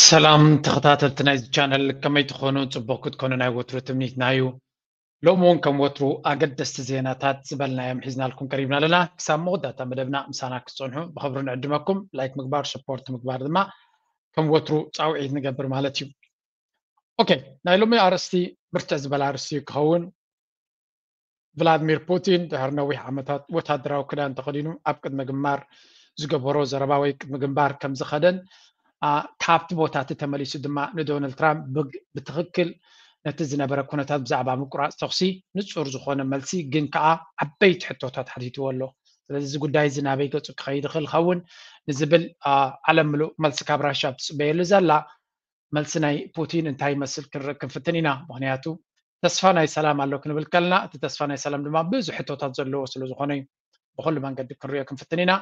ሰላም ተኸታተልቲ ናይዚ ቻነል፣ ከመይ ትኾኑ? ጽቡቕ ክትኮኑ ናይ ወትሩ ትምኒትና እዩ። ሎሚ እውን ከም ወትሩ ኣገደስቲ ዜናታት ዝበልናዮም ሒዝናልኩም ቀሪብና ኣለና። ክሳብ መወዳእታ መደብና ምሳና ክትጸንሑ ብኽብሪ ንዕድመኩም። ላይክ ምግባር፣ ሰፖርት ምግባር ድማ ከም ወትሩ ጻውዒት ንገብር ማለት እዩ። ኦኬ፣ ናይ ሎሚ ኣርእስቲ ብርትዕ ዝበለ ኣርእስቲ እዩ ክኸውን። ቭላድሚር ፑቲን ድሕሪ ነዊሕ ዓመታት ወታደራዊ ክዳን ተኸዲኑ ኣብ ቅድሚ ግንባር ዝገበሮ ዘረባ ወይ ቅድሚ ግንባር ከም ዝኸደን ካብቲ ቦታ እቲ ተመሊሱ ድማ ንዶናልድ ትራምፕ ብትኽክል ነቲ ዝነበረ ኩነታት ብዛዕባ ምቁራፅ ተኹሲ ንፁር ዝኾነ መልሲ ግን ከዓ ዓበይቲ ሕቶታት ሓቲትዎ ኣሎ። ስለዚ እዚ ጉዳይ እዚ ናበይ ገፁ ክኸይድ ይኽእል ይኸውን ንዝብል ዓለም ምሉእ መልሲ ካብ ራሻ ትፅበየሉ ዘላ መልሲ ናይ ፑቲን እንታይ ይመስል ክንርኢ ክንፍትን ኢና። ምክንያቱ ተስፋ ናይ ሰላም ኣሎ ክንብል ከለና እቲ ተስፋ ናይ ሰላም ድማ ብዙሕ ሕቶታት ዘለዎ ስለ ዝኾነ እዩ። ብኩሉ መንገዲ ክንሪኦ ክንፍትን ኢና።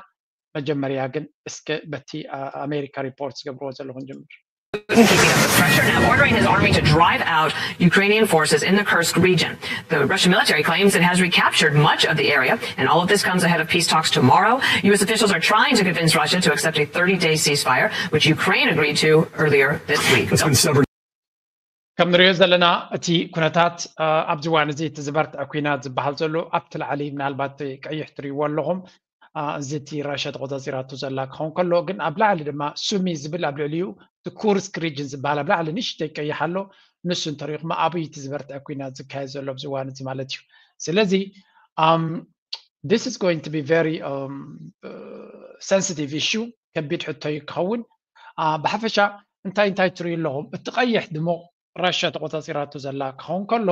መጀመርያ ግን እስከ በቲ ኣሜሪካ ሪፖርት ዝገብርዎ ዘለኹ ንጀምር። Keeping up the pressure now, ordering his army to drive out Ukrainian forces in the Kursk region. The Russian military claims it has recaptured much of the area, and all of this comes ahead of peace talks tomorrow. U S officials are trying to convince Russia to accept a thirty-day ceasefire, which Ukraine agreed to earlier this week. ከም ንሪኦ ዘለና እቲ ኩነታት ኣብዚ እዋን እዚ እቲ ዝበርትዐ ኩናት ዝበሃል ዘሎ ኣብቲ ላዕሊ ምናልባት ቀይሕ ትሪእዎ ኣለኹም። እዚ እቲ ራሽያ ተቆፃፂራቱ ዘላ ክኸውን ከሎ ግን ኣብ ላዕሊ ድማ ሱሚ ዝብል ኣብ ልዕሊኡ እቲ ኩርስክ ሪጅን ዝበሃል ኣብ ላዕሊ ንእሽተይ ቀይሕ ኣሎ። ንሱ እንተሪእኹም ኣብይ እቲ ዝበርትዐ ኩናት ዝካየድ ዘሎ ኣብዚ እዋን እዚ ማለት እዩ። ስለዚ this is going to be very sensitive issue፣ ከቢድ ሕቶ እዩ ክኸውን። ብሓፈሻ እንታይ እንታይ ትሪኡ ኣለኹም? እቲ ቀይሕ ድሙቕ ራሽያ ተቆፃፂራቱ ዘላ ክኸውን ከሎ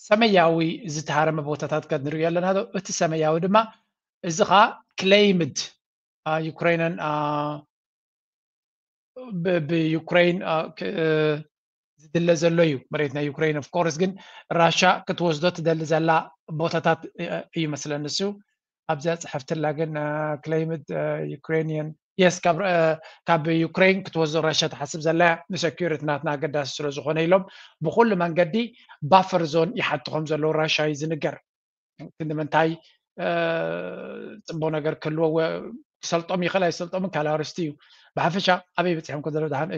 ሰመያዊ ዝተሃረመ ቦታታት ከ ንሪኦ ኣለና። እቲ ሰመያዊ ድማ እዚ ከዓ ክሌይምድ ዩክሬንን ብዩክሬን ዝድለ ዘሎ እዩ መሬት ናይ ዩክሬን። ኦፍኮርስ ግን ራሻ ክትወስዶ ትደሊ ዘላ ቦታታት እዩ መስለኒ እሱ። ኣብዚኣ ፅሕፍትላ ግን ክሌይምድ ዩክሬንየን የስ ካብ ዩክሬን ክትወስዶ ራሻ ትሓስብ ዘላ ንሰኪሪቲ ናትና ኣገዳሲ ስለ ዝኾነ ኢሎም ብኩሉ መንገዲ ባፈር ዞን ይሓቱ ከም ዘለዉ ራሻ እዩ ዝንገር። ክንዲ ምንታይ ፅቡቅ ነገር ክህልዎ ክሰልጦም ይኽእል ኣይሰልጦምን ካልእ ኣርእስቲ እዩ። ብሓፈሻ ኣበይ በፂሖም ከዘሎ ደሓን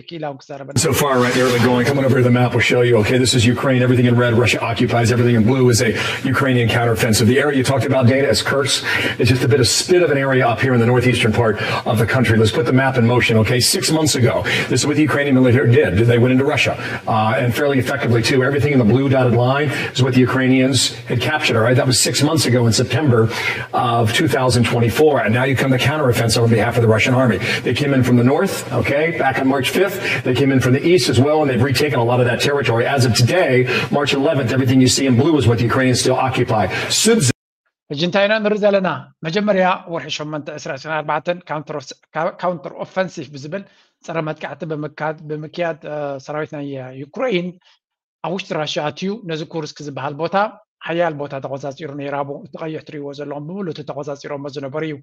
ክኢላ እውን ክዛረበ So far, right there, they're going. Coming over to the map, we'll show you. Okay, this is Ukraine. Everything in red, Russia occupies. Everything in blue is a Ukrainian counteroffensive. The area you talked about, Dana, is Kursk. It's just a bit of spit of an area up here in the northeastern part of the country. Let's put the map in motion. Okay, six months ago, this is what the Ukrainian military did. They went into Russia uh, and fairly effectively too. Everything in the blue dotted line is what the Ukrainians had captured, all right? That was six months ago in September of two thousand twenty-four. And now you come the counteroffensive on behalf of the Russian army. They came in from the north, okay, back on March fifth. They came in from the east as well, and they've retaken a lot of that territory. As of today, March eleventh, everything you see in blue is what the Ukrainians still occupy. Sudza. ሕጂ እንታይ ኢና ንርኢ ዘለና? መጀመርያ ወርሒ ሸሞንተ ዕስራ ዕስራን ኣርባዕተን ካውንተር ኦፈንሲቭ ብዝብል ፀረ መጥቃዕቲ ብምክያድ ሰራዊት ናይ ዩክሬን ኣብ ውሽጢ ራሽያ ኣትዩ ነዚ ኩርስክ ዝበሃል ቦታ ሓያል ቦታ ተቆፃፂሩ ነይራቦ። እቲ ቀይሕ ትሪእዎ ዘለኹም ብምሉ እቲ ተቆፃፂሮሞ ዝነበሩ እዩ።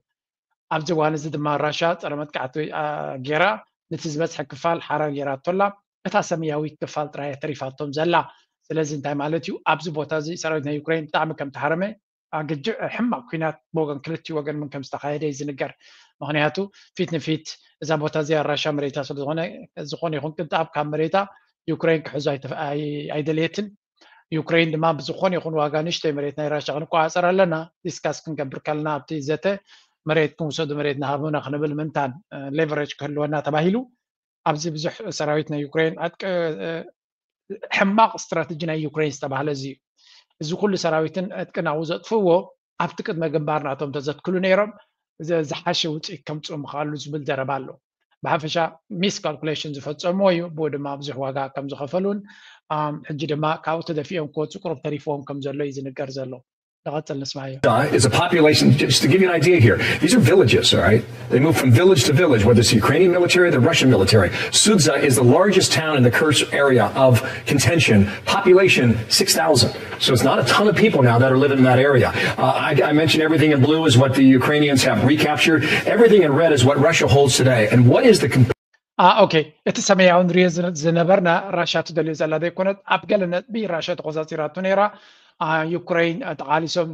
ኣብዚ እዋን እዚ ድማ ራሽያ ፀረ መጥቃዕቲ ገይራ ነቲ ዝበዝሐ ክፋል ሓራ ገይራቶላ። እታ ሰማያዊት ክፋል ጥራይ ተሪፋቶም ዘላ። ስለዚ እንታይ ማለት እዩ? ኣብዚ ቦታ እዚ ሰራዊት ናይ ዩክሬን ብጣዕሚ ከም ተሃረመ ኣግጅዕ ሕማቅ ኩናት ብወገን ክልቲኡ ወገን እውን ከም ዝተኻየደ እዩ ዝንገር። ምክንያቱ ፊት ንፊት እዛ ቦታ እዚኣ ራሻ መሬታ ስለዝኾነ ዝኾነ ይኹን ቅንጣብ ካብ መሬታ ዩክሬን ክሕዞ ኣይደልየትን። ዩክሬን ድማ ብዝኾነ ይኹን ዋጋ ንእሽተይ መሬት ናይ ራሻ ክንቆፃፀር ኣለና፣ ዲስካስ ክንገብር ከለና ኣብቲ ዘተ መሬት ክንውሰዱ መሬት ንሃቡና ክንብል ምንታን ሌቨሬጅ ክህልወና ተባሂሉ ኣብዚ ብዙሕ ሰራዊት ናይ ዩክሬን ሕማቕ ስትራተጂ ናይ ዩክሬን ዝተባህለ እዚ እዩ። እዚ ኩሉ ሰራዊትን ዕጥቅን ኣብኡ ዘጥፍእዎ ኣብቲ ቅድመ ግንባር ናቶም ተዘትክሉ ነይሮም ዝሓሸ ውፅኢት ከምፅኡ ምኽኣሉ ዝብል ዘረባ ኣሎ። ብሓፈሻ ሚስ ካልኩሌሽን ዝፈፀምዎ እዩ። ብኡ ድማ ብዙሕ ዋጋ ከም ዝኸፈሉን ሕጂ ድማ ካብኡ ተደፊኦም ክወፁ ቁሩብ ተሪፍዎም ከም ዘሎ እዩ ዝንገር ዘሎ። ንቐፅል ንስማዮ። Is a population, just to give you an idea here, these are villages, all right? They move from village to village, whether it's the Ukrainian military or the Russian military. Sudza is the largest town in the Kursk area of contention, population six thousand. So it's not a ton of people now that are living in that area. Uh, I, I mentioned everything in blue is what the Ukrainians have recaptured. Everything in red is what Russia holds today. And what is the ኦኬ፣ እቲ ሰማያዊ ንሪኦ ዝነበርና ራሻ ትደልዮ ዘላ ዘይኮነት ኣብ ገለ ነጥቢ ራሻ ተቆፃፂራቱ ነይራ። ዩክሬን ተቃሊሶም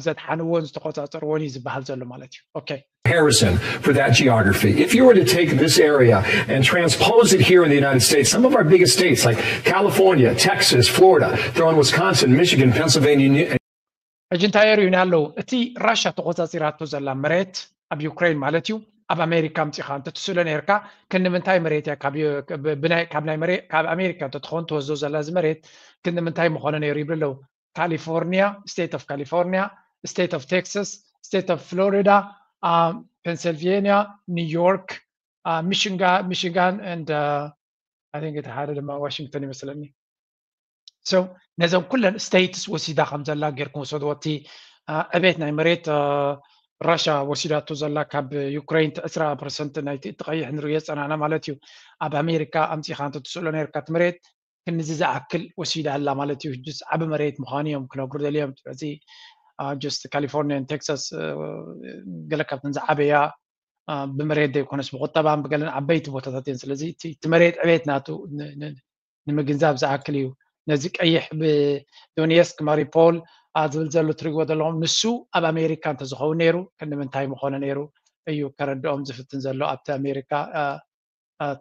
ዘድሓንዎን ዝተቆፃፀርዎን እዩ ዝበሃል ዘሎ ማለት እዩ። Harrison for that geography. If you were to take this area and transpose it here in the United States, some of our biggest states like California, Texas, Florida, throw in Wisconsin, Michigan, Pennsylvania. ሕጂ እንታይ የርእዩና ኣለዉ? እቲ ራሻ ተቆፃፂራቶ ዘላ መሬት ኣብ ዩክሬን ማለት እዩ፣ ኣብ ኣሜሪካ ኣምፂኻ እንተትስእሎ ነርካ ክንዲ ምንታይ መሬት እያ ካብ ኣሜሪካ እንተትኸውን ትወስዶ ዘላ እዚ መሬት ክንዲ ምንታይ ምኾነ ነይሩ ይብሉ ኣለዉ። ካሊፎርኒያ፣ state of California, state of Texas, state of Florida, Pennsylvania, New York, Michigan and I think እቲ ሓደ ድማ ዋሽንግተን ይመስለኒ። ነዞም ኩለን states ወሲዳ ከም ዘላ ጌርኩም ውሰድዎ። እቲ ዕቤት ናይ መሬት ራሻ ወሲዳቶ ዘላ ካብ ዩክሬን ዕስራ ፐርሰንት ናይቲ እቲ ቀይሕ ንርእዮ ዝጸናሕና ማለት እዩ። ኣብ ኣሜሪካ ኣምጺኻ እንተትስእሎ ነርካ እቲ መሬት ክንዚ ዝኣክል ወሲዳ ኣላ ማለት እዩ። ሕጅስ ዓቢ መሬት ምዃኑ እዮም ክነግሩ ደልዮም። ስለዚ just ካሊፎርኒያን ቴክሳስ ገለ ካብተን ዝዓበያ ብመሬት ዘይኮነስ ብቁጠባን ብገለን ዓበይቲ ቦታታት እየን። ስለዚ እቲ መሬት ዕቤት ናቱ ንምግንዛብ ዝኣክል እዩ። ነዚ ቀይሕ ብዶኔስክ ማሪፖል ዝብል ዘሎ ትሪግዎ ዘለኹም ንሱ ኣብ ኣሜሪካ እንተዝኸውን ነይሩ ክንዲ ምንታይ ምኾነ ነይሩ እዩ ከረድኦም ዝፍትን ዘሎ ኣብቲ ኣሜሪካ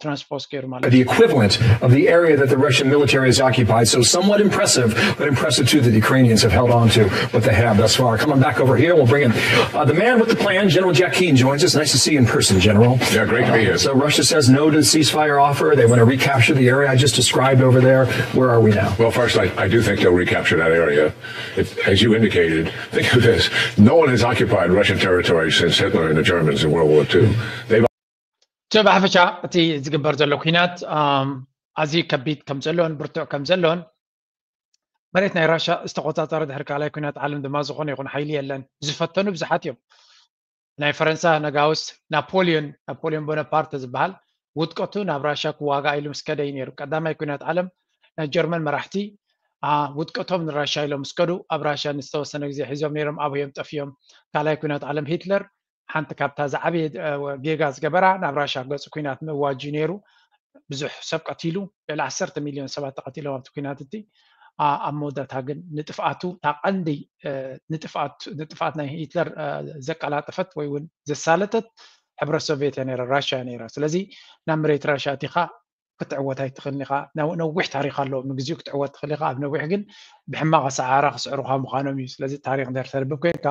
ትራንስፖዝ ገይሩ ማለት እዩ። The equivalent of the area that the Russian military has occupied. So somewhat impressive, but impressive to the Ukrainians have held on to what they have thus far. Coming back over here, we'll bring in uh, the man with the plan, General Jack Keane joins us. Nice to see you in person, General. Yeah, great to be here. So Russia says no to the ceasefire offer. They want to recapture the area I just described over there. Where are we now? Well, first, I, I do think they'll recapture that area. If, as you indicated, think of this. No one has occupied Russian territory since Hitler and the Germans in World War Two. They've ብሓፈሻ እቲ ዝግበር ዘሎ ኩናት ኣዝዩ ከቢድ ከም ዘሎን ብርቱዕ ከም ዘሎን መሬት ናይ ራሻ ዝተቆጻጸረ ድሕሪ ካልኣይ ኩናት ዓለም ድማ ዝኾነ ይኹን ሓይሊ የለን። ዝፈተኑ ብዙሓት እዮም። ናይ ፈረንሳ ነጋውስ ናፖሊዮን ናፖሊዮን ቦነፓርተ ዝበሃል ውድቀቱ ናብ ራሻ ክዋጋእ ኢሉ ምስ ከደ እዩ ነይሩ። ቀዳማይ ኩናት ዓለም ናይ ጀርመን መራሕቲ ውድቀቶም ንራሻ ኢሎም ምስ ከዱ ኣብ ራሻ ንዝተወሰነ ግዜ ሒዞም ነይሮም ኣብዮም ጠፍዮም። ካልኣይ ኩናት ዓለም ሂትለር ሓንቲ ካብታ ዝዓበየ ጌጋ ዝገበራ ናብ ራሻ ገፁ ኩናት ምእዋጅ እዩ ነይሩ። ብዙሕ ሰብ ቀቲሉ ልዕሊ ዓሰርተ ሚልዮን ሰባት ተቐቲሎም ኣብቲ ኩናት እቲ ኣብ መወዳእታ ግን ንጥፍኣቱ እታ ቀንዲ ንጥፍኣት ናይ ሂትለር ዘቀላጠፈት ወይ እውን ዘሳለጠት ሕብረት ሶቪየት እያ ነይራ ራሽያ እያ ነይራ። ስለዚ ናብ መሬት ራሽያ ኣቲኻ ክትዕወት ኣይትኽእልን ኢኻ። ነዊሕ ታሪክ ኣለዎም። ንግዚኡ ክትዕወት ትኽእል ኢኻ፣ ኣብ ነዊሕ ግን ብሕማቕ ኣሰዓራ ክስዕሩኻ ምዃኖም እዩ። ስለዚ ታሪክ እንድሕር ተንብብ ኮይንካ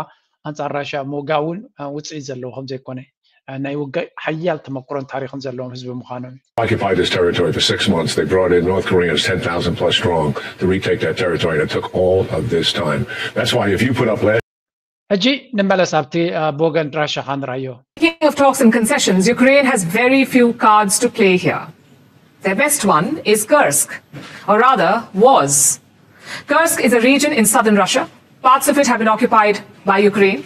ኣንጻር ራሽያ ምውጋእ እውን ውፅኢት ዘለዎ ከም ዘይኮነ ናይ ውግእ ሓያል ተመክሮን ታሪክን ዘለዎም ህዝቢ ምዃኖም እዩ። Occupied this territory for six months. They brought in North Koreans ten thousand plus strong to retake that territory, and it took all of this time. That's why if you put up land ሕጂ ንመለስ ኣብቲ ብወገን ራሻ ኻንራዮ Speaking of talks and concessions, Ukraine has very few cards to play here. Their best one is Kursk, or rather, was. Kursk is a region in southern Russia. Parts of it have been occupied by Ukraine.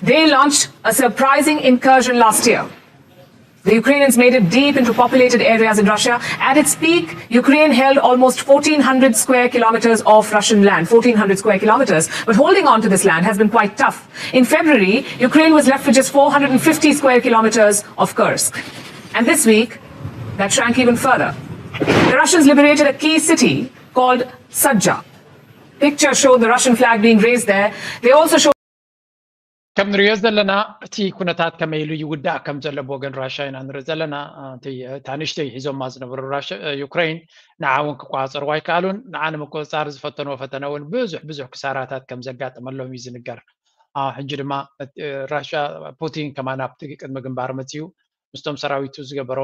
They launched a surprising incursion last year. The Ukrainians made it deep into populated areas in Russia. At its peak, Ukraine held almost fourteen hundred square kilometers of Russian land, fourteen hundred square kilometers. But holding on to this land has been quite tough. In February, Ukraine was left with just four hundred fifty square kilometers of Kursk. And this week, that shrank even further. The Russians liberated a key city called Sadja. Pictures showed the Russian flag being raised there. They also showed ከም ንሪኦ ዘለና እቲ ኩነታት ከመይ ኢሉ ይውዳእ ከም ዘሎ ብወገን ራሻ ኢና ንርኢ ዘለና። እታ ንእሽተይ ሒዞማ ዝነበሩ ዩክሬን ንዓ እውን ክቆፃፀርዋ ኣይከኣሉን። ንዓ ንምቁፅፃር ዝፈተንዎ ፈተነ እውን ብዙሕ ብዙሕ ክሳራታት ከም ዘጋጠመሎም እዩ ዝንገር። ሕጂ ድማ ራሻ ፑቲን ከማን ኣብቲ ቅድሚ ግንባር መፅዩ ምስቶም ሰራዊቱ ዝገበሮ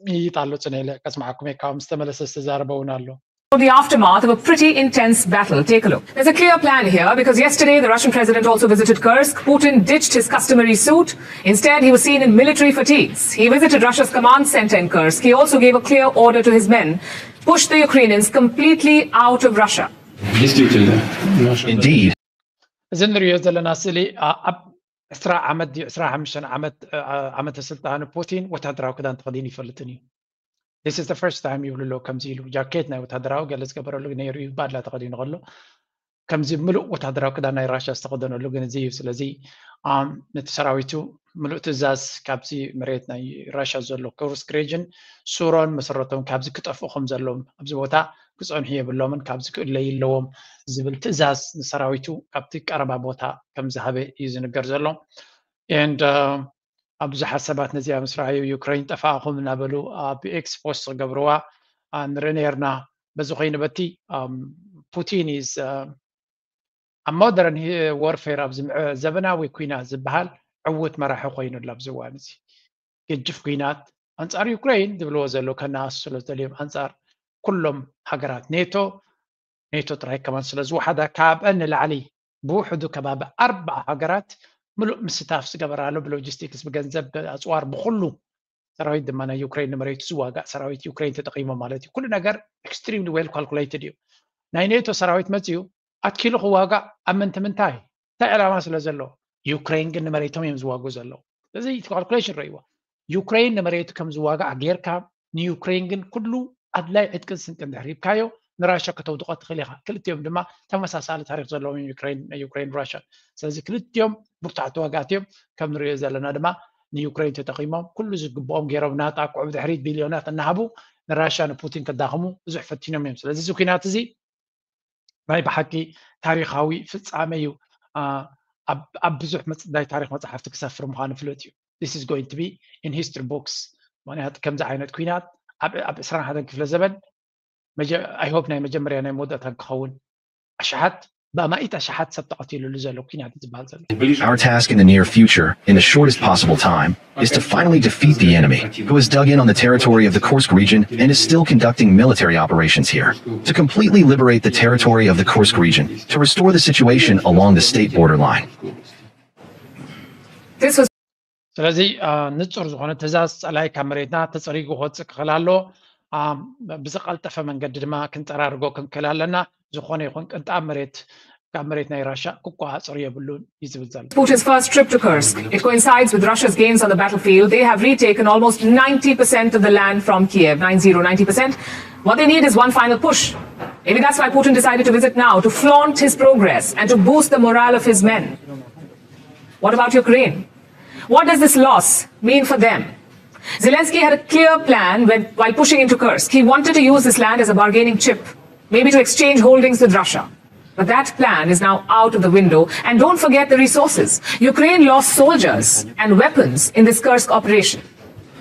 ምይይጥ ኣሎ። ፅነ ኢለ ከስማዓኩም እየ። ካብ ዝተመለሰ ዝተዛረበ እውን ኣሎ። The aftermath of a pretty intense battle. Take a look. There's a clear plan here because yesterday the Russian president also visited Kursk. Putin ditched his customary suit. Instead, he was seen in military fatigues. He visited Russia's command center in Kursk. He also gave a clear order to his men, push the Ukrainians completely out of Russia. Действительно. Indeed. እዚ ንሪኦ ዘለና ስእሊ ኣብ ዕስራ ዓመት ድዩ ዕስራ ሓሙሽተ ዓመት ዓመተ ስልጣኑ ፑቲን ወታደራዊ ክዳን ተኸዲኑ ይፈልጥን እዩ። This is the first time ይብሉ ኣለዉ። ከምዚ ኢሉ ጃኬት ናይ ወታደራዊ ገለ ዝገበረሉ ነይሩ እዩ ባድላ ተኸዲኑ ከሎ ከምዚ ምሉእ ወታደራዊ ክዳን ናይ ራሽያ ዝተኸደነሉ ግን እዚ እዩ። ስለዚ ነቲ ሰራዊቱ ምሉእ ትእዛዝ ካብዚ መሬት ናይ ራሽያ ዘሎ ኩርስክ ሬጅን ሱሮን መሰረቶም ካብዚ ክጠፍኡ ከም ዘለዎም ኣብዚ ቦታ ክፀንሑ የብሎምን፣ ካብዚ ክእለዩ ኣለዎም ዝብል ትእዛዝ ንሰራዊቱ ካብቲ ቀረባ ቦታ ከም ዝሃበ እዩ ዝንገር ዘሎ። And ኣብ ብዙሓት ሰባት ነዚኣ ምስ ረኣዩ ዩክሬን ጠፋእኹም እናበሉ ኣብ ኤክስ ፖስት ዝገብርዋ ንርኢ ነርና። በዚ ኮይኑ በቲ ፑቲን is ኣብ modern warfare ኣብዚ ዘበናዊ ኩናት ዝበሃል ዕዉት መራሒ ኮይኑ ኣሎ ኣብዚ እዋን እዚ። ገጅፍ ኩናት ኣንጻር ዩክሬን ዝብልዎ ዘሎ ከነኣሱ ስለ ዝደልዮም ኣንጻር ኩሎም ሃገራት ኔቶ፣ ኔቶ ጥራይ ከማን ስለ ዝወሓዳ ካብአን ንላዕሊ ብውሕዱ ከባቢ ኣርባዓ ሃገራት ምሉእ ምስታፍ ዝገበራሉ ብሎጂስቲክስ፣ ብገንዘብ፣ ብኣፅዋር፣ ብኩሉ ሰራዊት ድማ ናይ ዩክሬን ንመሬቱ ዝዋጋእ ሰራዊት ዩክሬን ተጠቂሞም ማለት እዩ። ኩሉ ነገር extremely well calculated እዩ። ናይ ኔቶ ሰራዊት መፅዩ ኣትኪሉ ክዋጋእ ኣብ ምንቲ ምንታይ እንታይ ዕላማ ስለ ዘሎ? ዩክሬን ግን ንመሬቶም እዮም ዝዋጉ ዘለዉ። ስለዚ እቲ ካልኩሌሽን ረእይዎ። ዩክሬን ንመሬቱ ከም ዝዋጋእ ጌርካ ንዩክሬን ግን ኩሉ ኣድላይ ዕጥቅን ስንቅን ድሕር ሂብካዮ ንራሻ ከተውድቆ ትኽእል ኢኻ። ክልቲኦም ድማ ተመሳሳሊ ታሪክ ዘለዎም እዮም ዩክሬን ራሻ። ስለዚ ክልቲኦም ብርቱዓት ተዋጋእቲ እዮም። ከም ንሪኦ ዘለና ድማ ንዩክሬን ተጠቂሞም ኩሉ ዝግብኦም ገይሮም ናጣ ኩዕብ ድሕሪት ቢልዮናት እናሃቡ ንራሻ ንፑቲን ከዳኽሙ ብዙሕ ፈቲኖም እዮም። ስለዚ እዚ ኩናት እዚ ናይ ብሓቂ ታሪኻዊ ፍጻመ እዩ። ኣብ ብዙሕ ናይ ታሪክ መፅሓፍቲ ክሰፍር ምዃኑ ፍሉጥ እዩ። This is going to be in history books። ምክንያቱ ከምዚ ዓይነት ኩናት ኣብ ዕስራን ሓደን ክፍለ ዘበን I hope ናይ መጀመርያ ናይ መወዳእታን ክኸውን። ኣሽሓት ብኣማኢት ኣሽሓት ሰብ ተቐቲሉሉ ዘሎ ኩናት እዩ ዝበሃል ዘሎ። Our task in the near future, in the shortest possible time, is to finally defeat the enemy, who has dug in on the territory of the Kursk region and is still conducting military operations here, to completely liberate the territory of the Kursk region, to restore the situation along the state borderline. ስለዚ ንፁር ዝኾነ ትእዛዝ ፀላይ ካብ መሬትና ተፀሪጉ ክወፅእ ክኽእል ኣሎ። ብዝቐልጠፈ መንገዲ ድማ ክንፀራርጎ ክንክእል ኣለና። ዝኾነ ይኹን ቅንጣብ መሬት ካብ መሬት ናይ ራሻ ክቆፃፀር የብሉን እዩ ዝብል ዘሎ። Putin's first trip to Kursk. It coincides with Russia's gains on the battlefield. They have retaken almost ninety percent of the land from Kiev, nine zero, ninety percent. What they need is one final push. Maybe that's why Putin decided to visit now, to flaunt his progress and to boost the morale of his men. What about Ukraine? What does this loss mean for them? Zelensky had a clear plan when, while pushing into Kursk. He wanted to use this land as a bargaining chip, maybe to exchange holdings with Russia. But that plan is now out of the window. And don't forget the resources. Ukraine lost soldiers and weapons in this Kursk operation.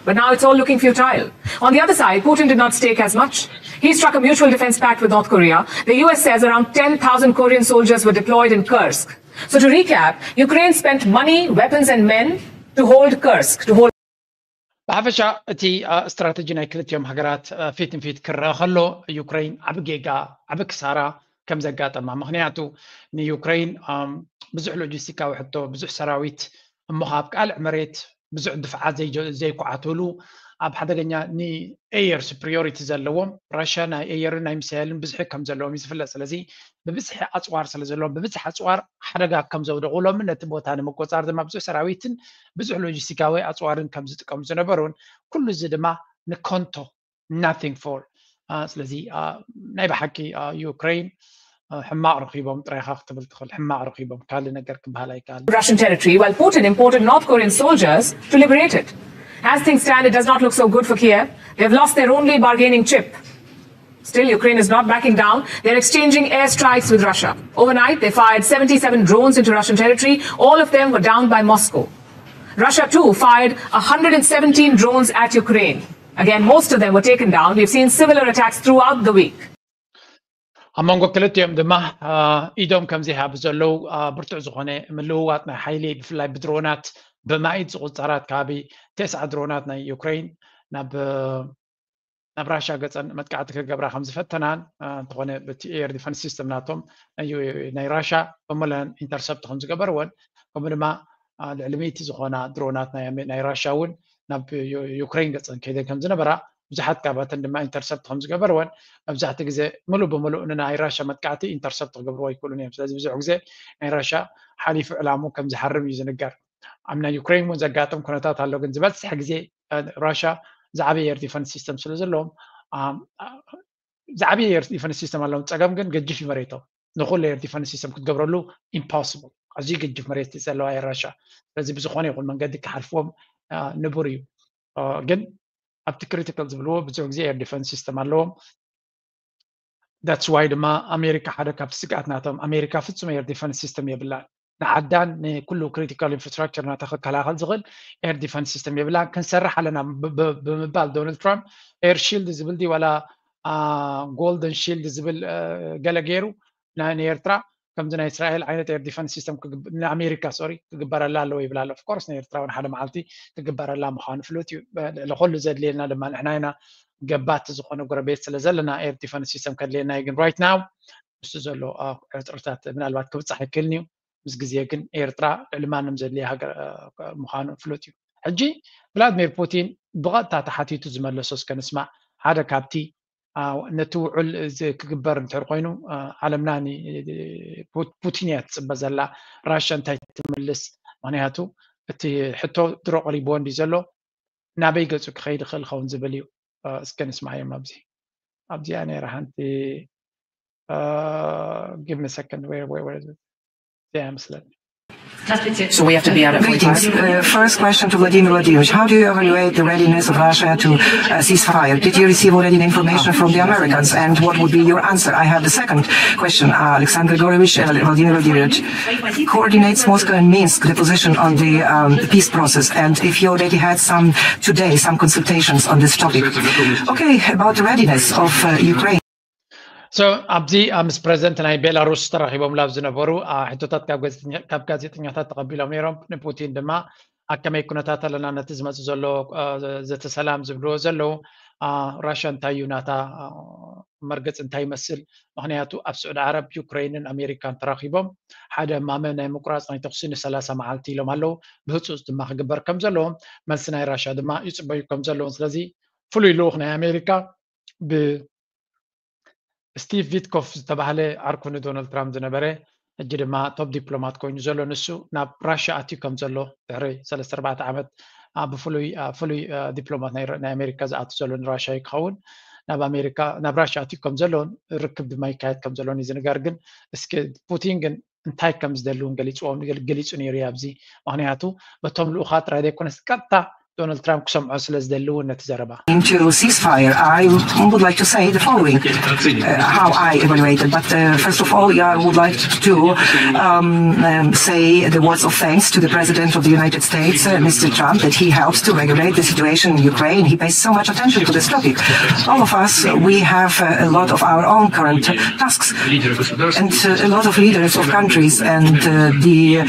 But now it's all looking futile. On the other side, Putin did not stake as much. He struck a mutual defense pact with North Korea. The U S says around ten thousand Korean soldiers were deployed in Kursk. So to recap, Ukraine spent money, weapons, and men to hold Kursk, to hold ብሓፈሻ እቲ ስትራተጂ ናይ ክልቲኦም ሃገራት ፊት ንፊት ክረአ ከሎ ዩክሬን ዓቢ ጌጋ ዓቢ ክሳራ ከም ዘጋጠማ፣ ምክንያቱ ንዩክሬን ብዙሕ ሎጂስቲካዊ ሕቶ፣ ብዙሕ ሰራዊት እሞ ካብ ካልዕ መሬት ብዙሕ ድፍዓት ዘይኮዓትሉ ኣብ ሓደገኛ ን air superiority ዘለዎም ራሽያ ናይ air ን ናይ ሚሳይልን ብዝሒ ከም ዘለዎም እዩ ዝፍለጥ። ስለዚ ብብዝሒ ኣፅዋር ስለ ዘለዎም ብብዝሒ ኣፅዋር ሓደጋ ከም ዘውደቑሎምን ነቲ ቦታ ንምቆፃር ድማ ብዙሕ ሰራዊትን ብዙሕ ሎጂስቲካዊ ኣፅዋርን ከም ዝጥቀሙ ዝነበሩን ኩሉ እዚ ድማ ንኮንቶ nothing for ስለዚ ናይ ብሓቂ ዩክሬን ሕማቕ ረኺቦም ጥራይኻ ክትብል ትኽእል። ሕማቕ ረኺቦም ካልእ ነገር ክበሃል ኣይከኣል። Russian territory while Putin imported North Korean soldiers to liberate it. As things stand, it does not look so good for Kiev. They've lost their only bargaining chip. Still, Ukraine is not backing down. They're exchanging airstrikes with Russia. Overnight, they fired seventy-seven drones into Russian territory. All of them were downed by Moscow. Russia, too, fired one hundred seventeen drones at Ukraine. Again, most of them were taken down. We've seen similar attacks throughout the week. ኣብ መንጎ ክልቲኦም ድማ ኢዶም ከም ዘይሃቡ ዘለዉ ብርቱዕ ዝኾነ ምልውዋጥ ናይ ሓይሊ ብፍላይ ብድሮናት ብማኢት ዝቑጸራት ከባቢ ተስዓ ድሮናት ናይ ዩክሬን ናብ ናብ ራሽያ ገፀን መጥቃዕቲ ክገብራ ከም ዝፈተናን እንተኾነ በቲ air defense system ናቶም ናይ ራሽያ በመለን intercept ከም ዝገበርወን ከምኡ ድማ ልዕሊ ሚእቲ ዝኾና ድሮናት ናይ ራሽያ እውን ናብ ዩክሬን ገፀን ከይደን ከም ዝነበራ ብዙሓት ካባተን ድማ intercept ከም ዝገበርወን መብዛሕትኡ ግዜ ምሉእ ብምሉእ ንናይ ራሽያ መጥቃዕቲ intercept ክገብርዎ ኣይክእሉን እዮም። ስለዚ ብዙሕ ግዜ ናይ ራሽያ ሓሊፉ ዕላሙ ከም ዝሃርም እዩ ዝንገር። ኣብ ናይ ዩክሬን እውን ዘጋጥም ኩነታት ኣሎ፣ ግን ዝበዝሕ ግዜ ራሽያ ዝዓበየ air defense system ስለ ዘለዎም ዝዓበየ air defense system ኣለዎም። ፀገም ግን ገጅፍ እዩ መሬቶም። ንኩሉ air defense system ክትገብረሉ impossible፣ ኣዝዩ ገጅፍ መሬት ዘለዋ እያ ራሽያ። ስለዚ ብዝኾነ ይኹን መንገዲ ክሓልፍዎም ንቡር እዩ። ግን ኣብቲ critical ዝብልዎ ብዙሕ ግዜ air defense system ኣለዎም። that's why ድማ ኣሜሪካ ሓደ ካብቲ ስግኣት ናቶም ኣሜሪካ ፍጹም air defense system የብላን። ንዓዳን ንኩሉ critical infrastructure ናታ ክከላኸል ዝኽእል air defense system የብላን። ክንሰርሕ ኣለና ብምባል ዶናልድ ትራምፕ air shield ዝብል ድዩ ዋላ golden shield ዝብል ገለ ገይሩ ንኤርትራ ከምዚ ናይ እስራኤል ዓይነት air defense system ንኣሜሪካ sorry ክግበረላ ኣለዎ ይብል ኣሎ። Of course ንኤርትራ እውን ሓደ መዓልቲ ክግበረላ ምዃኑ ፍሉጥ እዩ። ልዕሊ ኩሉ ዘድልየና ድማ ንሕና ኢና ገባቲ ዝኾነ ጎረቤት ስለ ዘለና air defense system ከድልየና እዩ። ግን right now ምስቲ ዘሎ ዕጥርታት ምናልባት ክብጻሕ ይክእልን እዩ። ምስ ግዜ ግን ኤርትራ ልዕሊ ማንም ዘድልየ ሃገር ምዃኑ ፍሉጥ እዩ። ሕጂ ቭላድሚር ፑቲን ብቐጥታ ተሓቲቱ ዝመለሶ እስከ ንስማዕ። ሓደ ካብቲ ነቲ ውዑል ክግበር እንድሕር ኮይኑ ዓለምና ፑቲን እያ ትፅበ ዘላ። ራሻ እንታይ ትምልስ? ምክንያቱ እቲ ሕቶ ድሮ ቀሪብዎ እንዲ ዘሎ ናበይ ገፁ ክኸይድ ይኽእል ኸውን ዝብል እዩ። እስከ ንስማዓዮም። ኣብዚ ኣብዚኣ ነይራ ሓንቲ give me a second where where where is it? እዚኣ መስለኒ So we have to be out at Greetings. Uh, first question to Vladimir Vladimirovich. How do you evaluate the readiness of Russia to uh, ceasefire? Did you receive already the information from the Americans? And what would be your answer? I have the second question. Uh, Alexander Grigorovich, uh, Vladimir Vladimirovich coordinates Moscow and Minsk the position on the um, peace process. And if you already had some today, some consultations on this topic. Okay, about the readiness of uh, Ukraine. So ኣብዚ ምስ ፕረዚደንት ናይ ቤላሩስ ተራኺቦም ላብ ዝነበሩ ሕቶታት ካብ ጋዜጠኛታት ተቐቢሎም ነይሮም። ንፑቲን ድማ ኣብ ከመይ ኩነታት ኣለና፣ ነቲ ዝመፅእ ዘሎ ዘተ ሰላም ዝብልዎ ዘለዉ ራሽያ እንታይ እዩ ናታ መርገፂ እንታይ ይመስል? ምክንያቱ ኣብ ስዑዲ ዓረብ ዩክሬንን ኣሜሪካን ተራኺቦም ሓደ ማመ ናይ ምቁራፅ ናይ ተኩሲ ንሰላሳ መዓልቲ ኢሎም ኣለዉ። ብህፁፅ ድማ ክግበር ከም ዘለዎም መልሲ ናይ ራሽያ ድማ ይፅበዩ ከም ዘለዎም። ስለዚ ፍሉይ ልኡኽ ናይ ኣሜሪካ ብ ስቲቭ ቪትኮፍ ዝተባህለ ዓርኩ ንዶናልድ ትራምፕ ዝነበረ ሕጂ ድማ ቶፕ ዲፕሎማት ኮይኑ ዘሎ ንሱ ናብ ራሽያ ኣትዩ ከም ዘሎ ድሕሪ ሰለስተ ኣርባዕተ ዓመት ብፍሉይ ፍሉይ ዲፕሎማት ናይ ኣሜሪካ ዝኣቱ ዘሎ ንራሽያ ክኸውን ናብ ኣሜሪካ ናብ ራሽያ ኣትዩ ከም ዘሎ ርክብ ድማ ይካየድ ከም ዘሎ እዩ ዝንገር። ግን እስኪ ፑቲን ግን እንታይ ከም ዝደሊ እውን ገሊፅዎም ገሊፁ ነይሩ ኣብዚ። ምክንያቱ በቶም ልኡኻት ጥራይ ዘይኮነስ ቀጥታ ዶናልድ ትራምፕ ክሰምዖ ስለ ዝደሊ እውን ነቲ ዘረባ into ceasefire, I would like to say the following. Uh, how I evaluate it. But uh, first of all, yeah, I would like to um, um, say the words of thanks to the President of the United States, uh, Mister Trump, that he helps to regulate the situation in Ukraine. He pays so much attention to this topic. All of us, uh, we have uh, a lot of our own current tasks. And uh, a lot of leaders of countries and uh, the uh,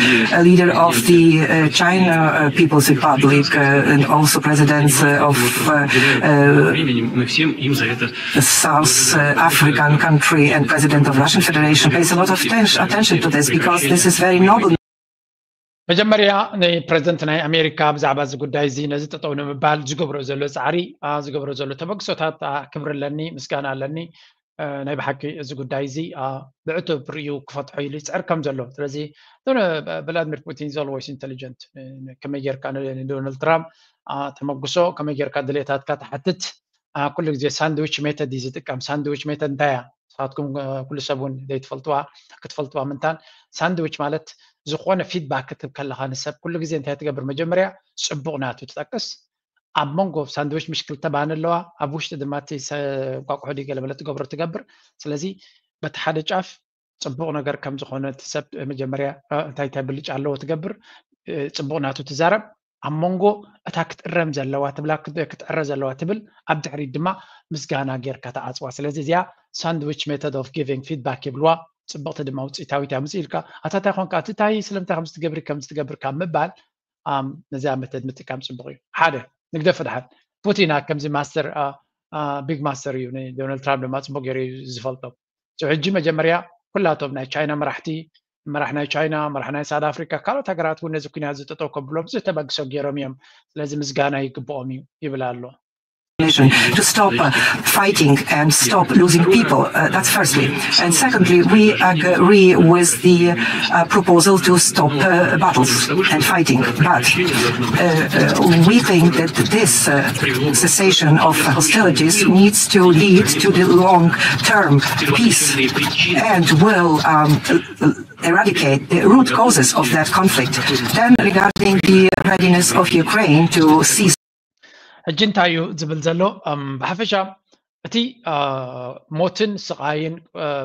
leader of the uh, China uh, People's Republic uh, and also presidents uh, of uh, uh, South uh, African country and president of Russian Federation pays a lot of attention to this because this is very noble. መጀመርያ ንፕረዚደንት ናይ ኣሜሪካ ብዛዕባ እዚ ጉዳይ እዚ ነዚ ጠጠው ንምባል ዝገብሮ ዘሎ ፃዕሪ ዝገብሮ ዘሎ ተበግሶታት ክብሪ ኣለኒ፣ ምስጋና ኣለኒ። ናይ ብሓቂ እዚ ጉዳይ እዚ ብዕቱብ ርእዩ ክፈትሖ ኢሉ ይፅዕር ከም ዘሎ። ስለዚ ቭላድሚር ፑቲን is always intelligent። ከመይ ጌርካ ንዶናልድ ትራምፕ ተመግሶ፣ ከመይ ጌርካ ድሌታትካ ትሓትት። ኩሉ ግዜ ሳንድዊች ሜተድ እዩ ዝጥቀም። ሳንድዊች ሜተድ እንታይ እያ? ንስኻትኩም ኩሉ ሰብ እውን ዘይትፈልጥዋ ክትፈልጥዋ ምንታን። ሳንድዊች ማለት ዝኾነ ፊድባክ ክትብ ከለኻ ንሰብ ኩሉ ግዜ እንታይ ትገብር? መጀመርያ ፅቡቕ ናቱ ትጠቅስ። ኣብ መንጎ ሳንድዊች ምሽ ክልተ ባኒ ኣለዋ፣ ኣብ ውሽጢ ድማ እቲ እንቋቁሖ ድዩ ገለመለ ትገብሮ ትገብር። ስለዚ በቲ ሓደ ጫፍ ፅቡቕ ነገር ከም ዝኾነ እቲ ሰብ መጀመርያ እንታይ እንታይ ብልጫ ኣለዎ ትገብር፣ ፅቡቕ ናቱ ትዛረብ። ኣብ መንጎ እታ ክትእረም ዘለዋ ትብላ ክትዕረ ዘለዋ ትብል፣ ኣብ ድሕሪት ድማ ምስጋና ጌርካ ተዓፅዋ። ስለዚ እዚኣ ሳንድዊች ሜተድ ኦፍ ጊቪንግ ፊድባክ ይብልዋ። ፅብቕቲ ድማ ውፅኢታዊት እያ። ምፅእ ኢልካ ኣታ እንታይ ኮንካ እቲ እንታይ ስለምንታይ ከምዚ ትገብሪ ከምዚ ትገብር ካብ ምባል ነዚኣ መተድ ምጥቃም ፅቡቕ እዩ። ሓደ ንግደፍ ድሓን ፑቲን ከምዚ ማስተር ቢግ ማስተር እዩ። ንዶናልድ ትራምፕ ድማ ፅቡቕ ገይሩ እዩ ዝፈልጦም። ሕጂ መጀመርያ ኩላቶም ናይ ቻይና መራሕቲ መራሕ ናይ ቻይና መራሕ ናይ ሳውት ኣፍሪካ ካልኦት ሃገራት እውን ነዚ ኩናት ዝጠጠው ከብሎም ዝተበግሶ ገይሮም እዮም። ስለዚ ምስጋና ይግብኦም እዩ ይብል ኣሎ። To stop uh, fighting and stop losing people. Uh, that's firstly. And secondly, we agree with the uh, proposal to stop uh, battles and fighting. But uh, uh, we think that this uh, cessation of hostilities needs to lead to the long-term peace and will um, eradicate the root causes of that conflict. Then, regarding the readiness of Ukraine to cease ሕጂ እንታይ እዩ ዝብል ዘሎ? ብሓፈሻ እቲ ሞትን ስቓይን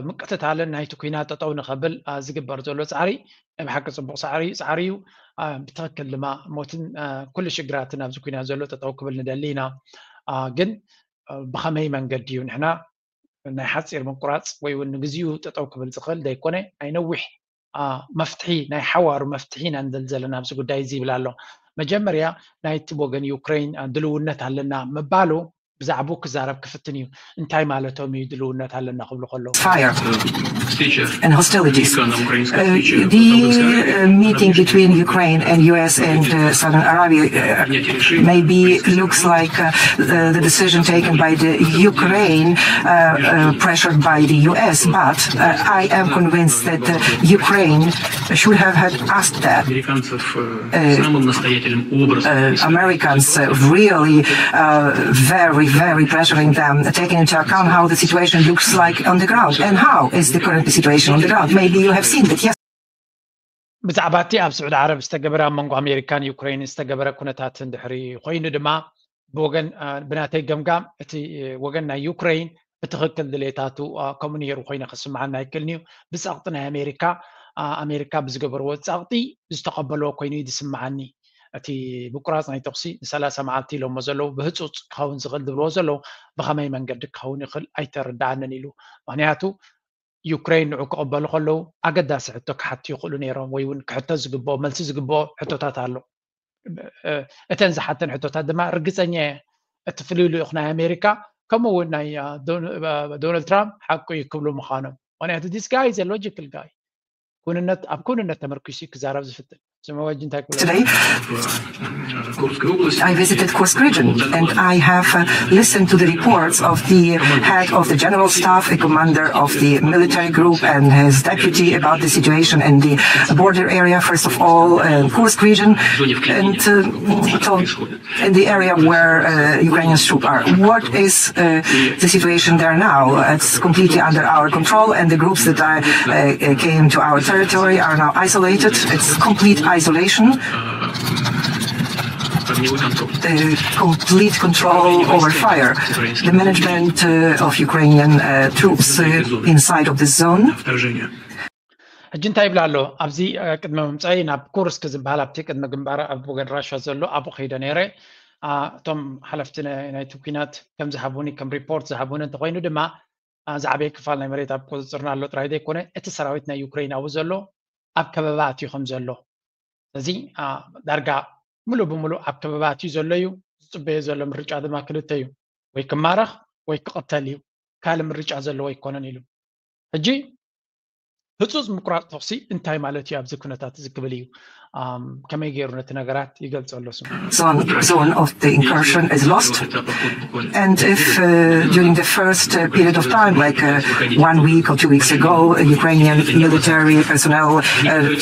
ምቅትታልን ናይቲ ኩናት ጠጠው ንኸብል ዝግበር ዘሎ ፃዕሪ ናይ ብሓቂ ፅቡቕ ፃዕሪ እዩ። ብትኽክል ድማ ሞትን ኩሉ ሽግራትን ኣብዚ ኩናት ዘሎ ጠጠው ክብል ንደሊ ኢና። ግን ብኸመይ መንገዲ እዩ? ንሕና ናይ ሓፂር ምቁራፅ ወይ እውን ንግዚኡ ጠጠው ክብል ዝኽእል ዘይኮነ ናይ ነዊሕ መፍትሒ ናይ ሓዋሩ መፍትሒ ኢና ንደሊ ዘለና ኣብዚ ጉዳይ እዚ ይብል ኣሎ። መጀመርያ ናይቲ ወገን ዩክሬን ድልውነት ኣለና ምባሉ ብዛዕባኡ ክዛረብ ክፍትን እዩ። እንታይ ማለቶም እዩ ድልውነት ኣለና ክብሉ ከለዉ? Fire and hostilities. Uh, the uh, meeting between Ukraine and U S and uh, Southern Arabia uh, maybe looks like uh, the, the decision taken by the Ukraine uh, uh, pressured by the U S, but uh, I am convinced that uh, Ukraine should have had asked that. Американцев самым настоятельным образом. Uh, Americans uh, really uh, very, very pressuring them, taking into account how the situation looks like on the ground and how is the current situation on the ground. Maybe you have seen that, yes. ብዛዕባ እቲ ኣብ ስዑዲ ዓረብ ዝተገበረ ኣብ መንጎ ኣሜሪካን ዩክሬን ዝተገበረ ኩነታት እንድሕሪ ኮይኑ ድማ ብወገን ብናተይ ገምጋም እቲ ወገን ናይ ዩክሬን ብትኽክል ድሌታቱ ከምኡ ነይሩ ኮይነ ክስምዓኒ ኣይክእልን እዩ። ብፀቕጢ ናይ ኣሜሪካ ኣሜሪካ ብዝገበርዎ ፀቕጢ ዝተቐበልዎ ኮይኑ እዩ ዝስምዓኒ። እቲ ምቁራፅ ናይ ተኩሲ ንሰላሳ መዓልቲ ኢሎሞ ዘለዉ ብህፁፅ ክኸውን ዝኽእል ዝብልዎ ዘለዉ ብኸመይ መንገዲ ክኸውን ይኽእል ኣይተረድኣንን ኢሉ። ምክንያቱ ዩክሬን ንዑ ክቕበሉ ከለዉ ኣገዳሲ ሕቶ ክሓቱ ይኽእሉ ነይሮም ወይ እውን ክሕቶ ዝግብኦ መልሲ ዝግብኦ ሕቶታት ኣሎ። እተን ዝሓተን ሕቶታት ድማ ርግፀኛ እየ እቲ ፍሉይ ልኡኽ ናይ ኣሜሪካ ከምኡ እውን ናይ ዶናልድ ትራምፕ ሓቁ እዩ ክብሉ ምዃኖም። ምክንያቱ this guy is a logical guy ኩንነት ኣብ ኩንነት ተመርኪሱ ክዛረብ ዝፍትን Today, I visited Kursk region and I have uh, listened to the reports of the head of the general staff, the commander of the military group and his deputy about the situation in the border area, first of all, uh, Kursk region, and uh, in the area where uh, Ukrainian troops are. What is uh, the situation there now? It's completely under our control, and the groups that are, uh, came to our territory are now isolated. It's complete isolation. Uh, complete control over fire. The management uh, of Ukrainian uh, troops uh, inside of the zone. ሕጂ እንታይ ይብል ኣሎ? ኣብዚ ቅድሚ ምምፃይ ናብ ኩርስክ ዝበሃል ኣብቲ ቅድሚ ግንባር ኣብ ወገን ራሻ ዘሎ ኣብኡ ከይደ ነይረ። እቶም ሓለፍቲ ናይቲ ኩናት ከም ዝሃቡኒ ከም ሪፖርት ዝሃቡኒ እንተኮይኑ ድማ ዝዓበየ ክፋል ናይ መሬት ኣብ ቁፅፅርና ኣሎ ጥራይ ዘይኮነ እቲ ሰራዊት ናይ ዩክሬን ኣብኡ ዘሎ ኣብ ከበባ ኣትዩ ከም ዘሎ ስለዚ ዳርጋ ሙሉእ ብሙሉእ ኣብ ከበባ ኣትዩ ዘሎ እዩ። ዝፅበዮ ዘሎ ምርጫ ድማ ክልተ እዩ፣ ወይ ክማረኽ ወይ ክቕተል እዩ፣ ካልእ ምርጫ ዘለዎ ኣይኮነን ኢሉ። ሕጂ ህፁፅ ምቁራፅ ተኹሲ እንታይ ማለት እዩ ኣብዚ ኩነታት እዚ ክብል እዩ። ከመይ ገይሩ ነቲ ነገራት ይገልፀሉ? Zone, zone of the incursion is lost. And if uh, during the first uh, period of time, like uh, one week or two weeks ago, Ukrainian military personnel uh,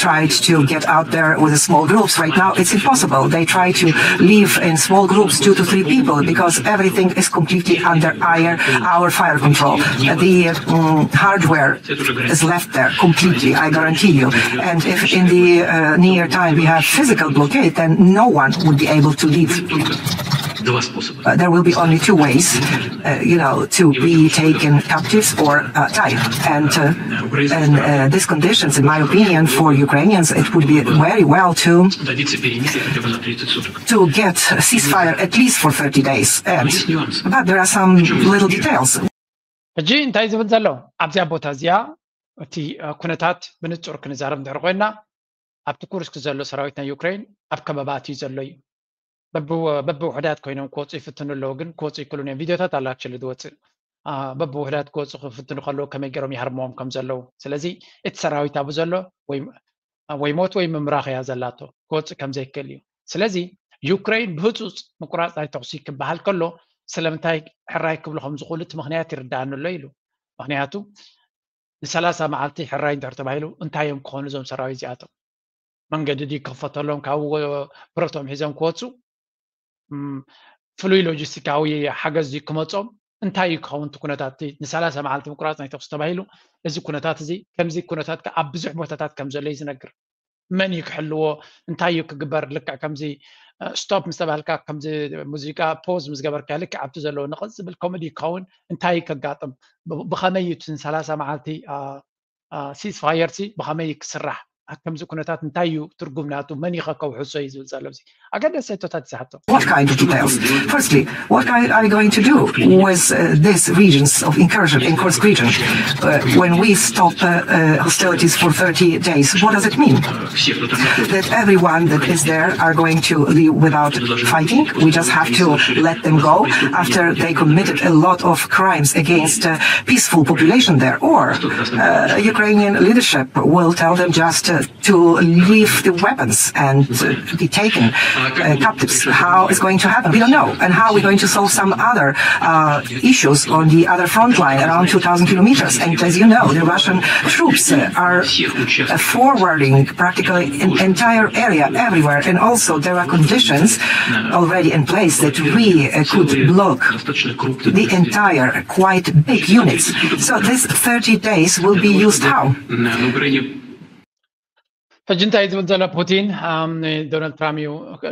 tried to get out there with small groups, right now it's impossible. They try to live in small groups, two to three people, because everything is completely under our, our fire control. The um, hardware is left there completely, I guarantee you. And if in the uh, near time we have physical blockade, then no one would be able to leave. Uh, there will be only two ways, uh, you know, to be taken captives or uh, die. And uh, in uh, these conditions, in my opinion, for Ukrainians, it would be very well to to get a ceasefire at least for thirty days. And, but there are some little details. ሕጂ እንታይ ዝብል ዘሎ ኣብዚኣ ቦታ እዚኣ እቲ ኩነታት ብንጹር ክንዛረብ እንድሕር ኮይና ኣብቲ ኩርስክ ዘሎ ሰራዊት ናይ ዩክሬን ኣብ ከበባ ኣትዩ ዘሎ እዩ። በብውሕዳት ኮይኖም ክወፁ ይፍትኑ ኣለዉ፣ ግን ክወፁ ይክእሉን እዮም። ቪድዮታት ኣሎ ኣክቹሊ ዝወፅእ በብውሕዳት ክወፁ ክፍትኑ ከለዉ ከመይ ገይሮም ይሃርምዎም ከም ዘለዉ። ስለዚ እቲ ሰራዊት ኣብኡ ዘሎ ወይ ሞት ወይ ምምራኽ እያ ዘላቶ፣ ክወፅእ ከም ዘይክእል እዩ። ስለዚ ዩክሬን ብህፁፅ ምቁራፅ ናይ ተኹሲ ክበሃል ከሎ ስለምንታይ ሕራይ ክብሉ ከም ዝኽእሉ እቲ ምኽንያት ይርድኣኒ ኣሎ ኢሉ። ምኽንያቱ ንሰላሳ መዓልቲ ሕራይ እንድሕር ተባሂሉ እንታይ እዮም ክኾኑ እዞም ሰራዊት እዚኣቶም? መንገዲ ድዩ ክኽፈተሎም ካብኡ ብረቶም ሒዞም ክወፁ? ፍሉይ ሎጂስቲካዊ ሓገዝ ድዩ ክመፆም? እንታይ እዩ ክኸውን እቲ ኩነታት? ንሰላሳ መዓልቲ ምቁራፅ ናይ ተኹሲ ተባሂሉ እዚ ኩነታት እዚ ከምዚ ኩነታት ኣብ ብዙሕ ቦታታት ከም ዘሎ እዩ ዝነግር። መን እዩ ክሕልዎ? እንታይ እዩ ክግበር? ልክዕ ከምዚ ስቶፕ ምስ ተባልካ፣ ከምዚ ሙዚቃ ፖዝ ምስ ገበርካ፣ ልክዕ ኣብቲ ዘለዎ ንቕጽ ዝብል ኮሜዲ ክኸውን እንታይ ከጋጥም፣ ብ- ብኸመይ እዩ እቲ ሰላሳ መዓልቲ ሲስፋየር ሲ ብኸመይ ክስራሕ፣ ከምዚ ኩነታት እንታይ እዩ ትርጉም ናቱ፣ መን ይኸ ከውሕሶ እዩ ዝብል ዘሎ። እዚ ኣገደስቲ ሕቶታት ዝሓቶ። What kind of details? Firstly, what are are you going to do with uh, these regions of incursion in Kursk region uh, when we stop uh, uh, hostilities for thirty days? What does it mean? That everyone that is there are going to leave without fighting. We just have to let them go after they committed a lot of crimes against uh, peaceful population there. Or uh, Ukrainian leadership will tell them just uh, to leave the weapons and uh, be taken uh, captives. How it's going to happen? We don't know. And how we're going to solve some other uh, issues on the other front line around two thousand kilometers. And as you know, the Russian troops uh, are uh, forwarding practically an entire area everywhere. And also there are conditions already in place that we uh, could block the entire quite big units. So these thirty days will be used how? ሕጂ እንታይ ዝብል ዘሎ ፑቲን ንዶናልድ ትራምፕ እዩ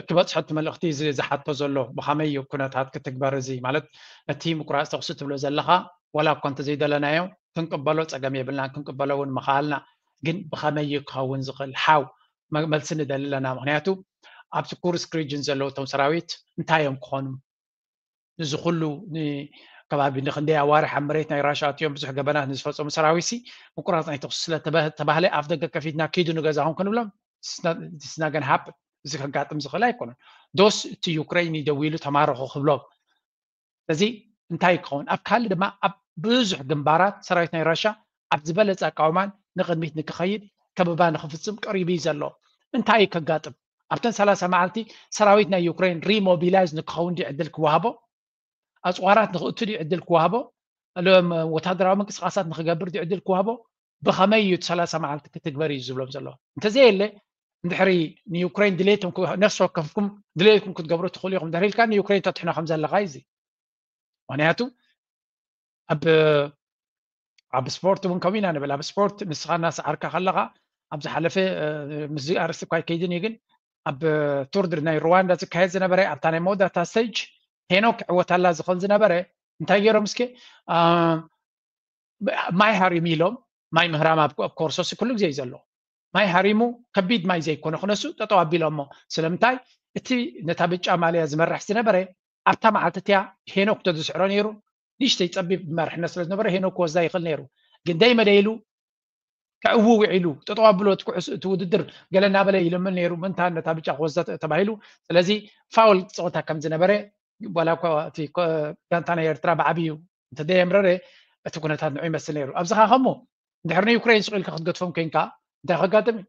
ክበፅሖ እቲ መልእኽቲ እዚ ዝሓቶ ዘሎ፣ ብኸመይ እዩ ኩነታት ክትግበር፣ እዚ ማለት እቲ ምቁራፅ ተኽሲ ትብሎ ዘለኻ ዋላ እኳ እንተዘይደለናዮ ክንቅበሎ ፀገም የብልናን፣ ክንቅበሎ እውን ምኽኣልና፣ ግን ብኸመይ እዩ ክኸውን ዝኽእል ሓው መልሲ ንደሊ ኣለና። ምክንያቱ ኣብቲ ኩርስክ ሪጅን ዘለዉ እቶም ሰራዊት እንታይ እዮም ክኾኑ? እዚ ኩሉ ከባቢ ንክንደይ ኣዋርሕ ኣብ መሬት ናይ ራሻ ኣትዮም ብዙሕ ገበናት ንዝፈፀሙ ሰራዊት ሲ ምቁራፅ ናይ ተኩሲ ስለ ተባህለ ኣፍ ደገ ከፊትና ኪዱ ንገዛኹም ክንብሎም ስናገን ሃፕ እዚ ከጋጥም ዝኽእል ኣይኮነን። ዶስ እቲ ዩክሬን ደዊሉ ተማረኹ ክብሎም እዚ እንታይ ክኸውን ኣብ ካልእ ድማ ኣብ ብዙሕ ግንባራት ሰራዊት ናይ ራሻ ኣብ ዝበለፀ ኣቃውማን ንቅድሚት ንክኸይድ ከበባ ንክፍፅም ቀሪቡ እዩ ዘሎ። እንታይ እዩ ከጋጥም ኣብተን ሰላሳ መዓልቲ ሰራዊት ናይ ዩክሬን ሪሞቢላይዝ ንክኸውን ድዩ ዕድል ክወሃቦ? ኣፅዋራት ንክእቱ ድዩ ዕድል ክወሃቦ? ወታደራዊ ምንቅስቃሳት ንክገብር ድዩ ዕድል ክወሃቦ? ብኸመይ እዩ እቲ ሰላሳ መዓልቲ ክትግበር እዩ ዝብሎም ዘሎ? እንተዘየለ እንድሕሪ ንዩክሬን ድሌቶም ነፍሲ ወከፍኩም ድሌትኩም ክትገብሩ ትኽእሉ ኢኹም እንድሕር ኢልካ ንዩክሬን ተትሕኖ ከም ዘለካ እዩ እዚ። ምክንያቱ ኣብ ኣብ ስፖርት እውን ከምኡ ኢና ንብል። ኣብ ስፖርት ንስኻ እናሰዓርካ ከለኻ ኣብ ዝሓለፈ ምስዚ ኣርእስቲ እኳ ኣይከይድን እዩ ግን ኣብ ቱርድር ናይ ሩዋንዳ ዝካየድ ዝነበረ ኣብታ ናይ መወዳእታ ስቴጅ ሄኖክ ክዕወታላ ዝኽእል ዝነበረ እንታይ ገይሮም እስኪ ማይ ሃሪሙ ኢሎም ማይ ምህራም ኣብ ኮርሶ ኩሉ ግዜ እዩ ዘሎ። ማይ ሃሪሙ ከቢድ ማይ ዘይኮነ ክነሱ ጠጠው ኣቢሎሞ። ስለምንታይ እቲ ነታ ብጫ ማልያ ዝመርሕ ዝነበረ ኣብታ መዓልቲ እቲያ ሄኖክ ተዝስዕሮ ነይሩ ንእሽተይ ፀቢብ መርሕነት ስለ ዝነበረ ሄኖክ ክወስዳ ይኽእል ነይሩ። ግን ደይመደይሉ ከዕው ውዒሉ ጠጠው ኣብሎ እቲ ውድድር ገለ እናበለ ይልምን ነይሩ። ምንታ ነታ ብጫ ክወስዳ ተባሂሉ። ስለዚ ፋውል ፀወታ ከም ዝነበረ ዋላ እኳ እቲ ጋንታ ናይ ኤርትራ ብዓብዩ እንተደየምረረ እቲ ኩነታት ንዑ ይመስል ነይሩ። ኣብዚ ኸዓ ከሞ እንድሕር ንዩክሬን ስቕ ኢልካ ክትገድፎም ኮይንካ እንታይ ከጋጥም እዩ?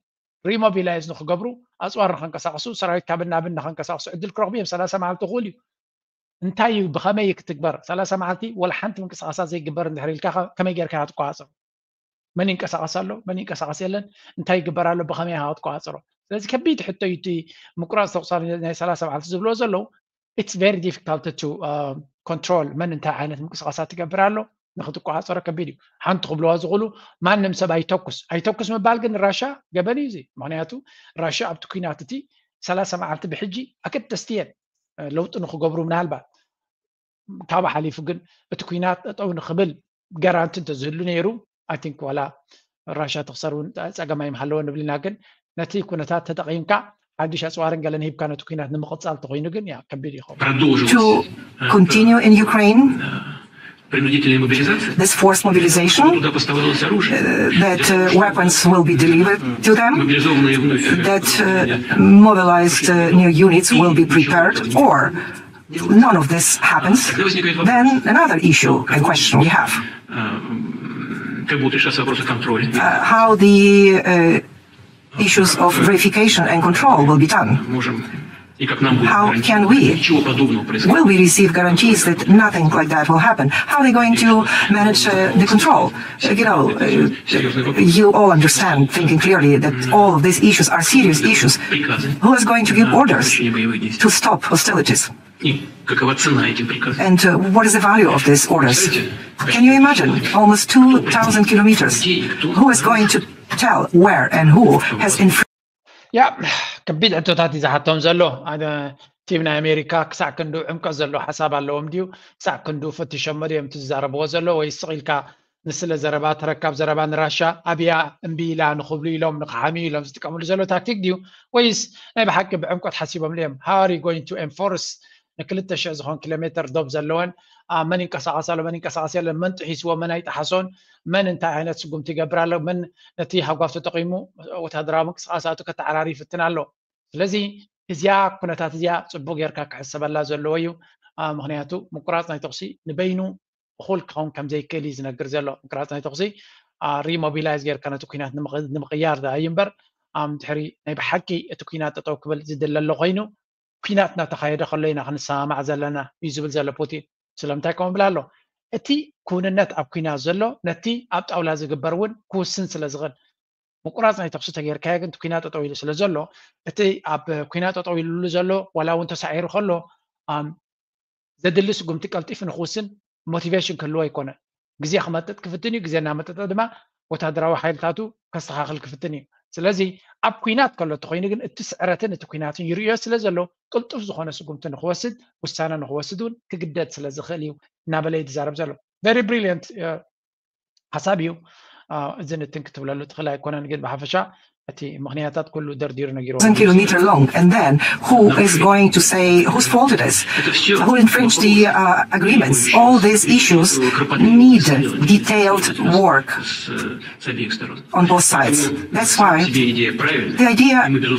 ሪሞቢላይዝ ንክገብሩ ኣፅዋር ንከንቀሳቀሱ ሰራዊት ካብን ናብን ንከንቀሳቀሱ ዕድል ክረኽቡ እዮም። ሰላሳ መዓልቲ ክእል እዩ። እንታይ እዩ ብኸመይ እዩ ክትግበር? ሰላሳ መዓልቲ ወላ ሓንቲ ምንቅስቃሳት ዘይግበር እንድሕር ኢልካ ከመይ ጌርካ ክትቆፃፀሮ? መን ይንቀሳቀስ ኣሎ? መን ይንቀሳቀስ የለን? እንታይ ይግበር ኣሎ? ብኸመይ ኢኻ ክትቆፃፀሮ? ስለዚ ከቢድ ሕቶ እዩ እቲ ምቁራፅ ተኩሲ ናይ ሰላሳ መዓልቲ ዝብልዎ ዘለዉ it's very difficult to control መን እንታይ ዓይነት ምንቅስቃሳት ትገብር ኣሎ ንክትቆፃፀሮ ከቢድ እዩ። ሓንቲ ክብልዋ ዝኽእሉ ማንም ሰብ ኣይተኩስ ኣይተኩስ ምባል ግን ራሻ ገበን እዩ እዚ። ምክንያቱ ራሻ ኣብቲ ኩናት እቲ ሰላሳ መዓልቲ ብሕጂ ኣገደስቲ እየን ለውጢ ንክገብሩ ምናልባት ካብኡ ሓሊፉ ግን እቲ ኩናት ጠጠው ንክብል ጋራንቲ እንተዝህሉ ነይሩ I think ዋላ ራሻ ትኽሰር እውን ፀገም ኣይምሃለወ ንብል ኢና። ግን ነቲ ኩነታት ተጠቂምካ ሓዱሽ ኣፅዋርን ገለን ሂብካ ነቲ ኩናት ንምቕፃል ተኮይኑ ግን ያ ከቢድ ይኸውን። To continue in Ukraine this forced mobilization uh, that uh, weapons will be delivered to them, that uh, mobilized uh, new units will be prepared, or none of this happens, then another issue and question we have. Как будут решаться вопросы контроля? Uh, how the uh, issues of verification and control will be done. How can we? Will we receive guarantees that nothing like that will happen? How are they going to manage uh, the control? Uh, you know, uh, you all understand, thinking clearly, that all of these issues are serious issues. Who is going to give orders to stop hostilities? И какова цена этим приказам? And uh, what is the value of these orders? Can you imagine? Almost two thousand kilometers. Who is going to tell where and who has infringed? ያ ከቢድ ሕቶታት እዩ ዝሓቶም ዘሎ። ኣነ፣ ቲም ናይ ኣሜሪካ ክሳዕ ክንዱ ዕምቀት ዘለዎ ሓሳብ ኣለዎም ድዩ? ክሳዕ ክንዱ ፈቲሾሞ ድዮም እቲ ዝዛረብዎ ዘሎ? ወይ ስቕ ኢልካ ንስለ ዘረባ ተረካብ ዘረባ ንራሻ ኣብያ እምቢ ኢላ ንኽብሉ ኢሎም ንኽሓምዩ ኢሎም ዝጥቀምሉ ዘሎ ታክቲክ ድዩ? ወይስ ናይ ብሓቂ ብዕምቀት ሓሲቦም እዮም? How are you going to enforce ንክልተ ሽሕ ዝኾን ኪሎ ሜትር ዶብ ዘለወን፣ አ፣ መን ይንቀሳቐስ ኣሎ፣ መን ይንቀሳቐስ የለን፣ መን ጥሒስዎ፣ መን ኣይጠሓሶን፣ መን እንታይ ዓይነት ስጉምቲ ይገብር ኣሎ፣ መን ነቲ ሃጓፍ ተጠቒሙ ወታደራዊ ምንቅስቓሳቱ ከተዓራሪ ይፍትን ኣሎ። ስለዚ እዚኣ ኩነታት እዚኣ ጽቡቕ ጌርካ ክሕሰበላ ዘለዎ እዩ። አ፣ ምኽንያቱ ምቁራጽ ናይ ተኹሲ ንበይኑ እኹል ክኸውን ከም ዘይክእል እዩ ዝነግር ዘሎ። ምቁራጽ ናይ ተኹሲ፣ አ፣ ሪሞቢላይዝ ጌርካ ነቲ ኩናት ንምቕ-፣ ንምቕያር ደኣ እዩ እምበር፣ ኣም፣ ድሕሪ ናይ ብሓቂ እቲ ኩናት ጠጠው ክብል ዝድለ ኣሎ ኮይኑ፣ ኩናት እናተኻየደ ከሎ ኢና ክንሰማማዕ ዘለና እዩ ዝብል ዘሎ ፑቲን። ስለምንታይ ከምኡ ይብል ኣሎ? እቲ ክውንነት ኣብ ኩናት ዘሎ ነቲ ኣብ ጣውላ ዝግበር እውን ክውስን ስለ ዝኽእል። ምቁራጽ ናይ ተኹሲ ተጌርካዮ ግን እቲ ኩናት ጠጠው ኢሉ ስለ ዘሎ፣ እቲ ኣብ ኩናት ጠጠው ኢሉሉ ዘሎ ዋላ እውን ተሳዒሩ ከሎ፣ ኣም፣ ዘድሊ ስጉምቲ ቀልጢፉ ንክውስን ሞቲቬሽን ክህልዎ ኣይኮነን። ግዜ ክመጥጥ ክፍትን እዩ። ግዜ እናመጠጠ ድማ ወታደራዊ ሓይልታቱ ከስተኻኽል ክፍትን እዩ። ስለዚ ኣብ ኩናት ከሎ እንተኾይኑ ግን እቲ ስዕረትን እቲ ኩናትን ይርእዮ ስለ ዘሎ ቅልጡፍ ዝኾነ ስጉምቲ ንክወስድ፣ ውሳነ ንክወስድ እውን ክግደድ ስለ ዝኽእል እዩ እናበለ እዩ ዝዛረብ ዘሎ። Very brilliant ሓሳብ እዩ። አ፣ እዚ ንትን ክትብለሉ ትኽእል ኣይኮነን፣ ግን ብሓፈሻ እቲ ምኽንያታት ኩሉ ደርዲሩ ነጊርዎ። Thousand kilometer long, and then who is going to say whose fault it is? Who infringed the uh, agreements? All these issues need detailed work on both sides. That's why the idea,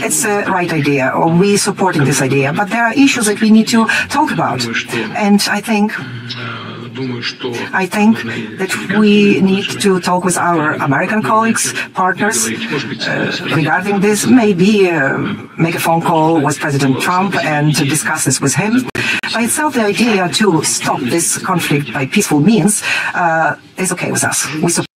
it's a right idea, or we supporting this idea, but there are issues that we need to talk about. And I think I think that we need to talk with our American colleagues, partners, uh, regarding this. Maybe uh, make a phone call with President Trump and to discuss this with him. By itself, the idea to stop this conflict by peaceful means uh, is okay with us. We support.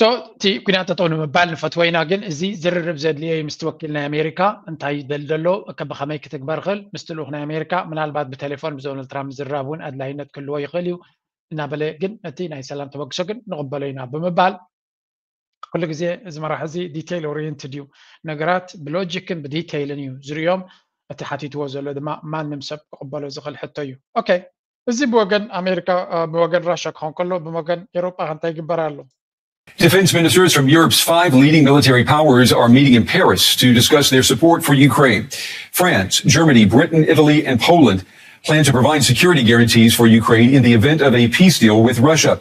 So እቲ ኩናት ጠጠው ንምባል ንፈትዎ ኢና፣ ግን እዚ ዝርርብ ዘድልዮ እዩ ምስቲ ወኪል ናይ ኣሜሪካ እንታይ ይደሊ ዘሎ፣ ከ-፣ ብኸመይ ክትግበር ይኽእል ምስቲ ልኡኽ ናይ ኣሜሪካ፣ ምናልባት ብቴሌፎን ብዶናልድ ትራምፕ ምዝርራብ እውን ኣድላይነት ክህልዎ ይኽእል እዩ እናበለ፣ ግን ነቲ ናይ ሰላም ተበግሶ ግን ንቕበሎ ኢና ብምባል፣ ኩሉ ግዜ እዚ መራሒ እዚ ዲቴይል ኦሪየንትድ እዩ፣ ነገራት ብሎጂክን ብዲቴይልን እዩ ዝርእዮም። እቲ ሓቲትዎ ዘሎ ድማ ማንም ሰብ ክቕበሎ ዝኽእል ሕቶ እዩ። ኦኬ፣ እዚ ብወገን ኣሜሪካ፣ አ፣ ብወገን ራሻ ክኸውን ከሎ፣ ብወገን ኤውሮጳ ከ እንታይ ይግበር ኣሎ? Defense ministers from Europe's five leading military powers are meeting in Paris to discuss their support for Ukraine. France, Germany, Britain, Italy, and Poland plan to provide security guarantees for Ukraine in the event of a peace deal with Russia.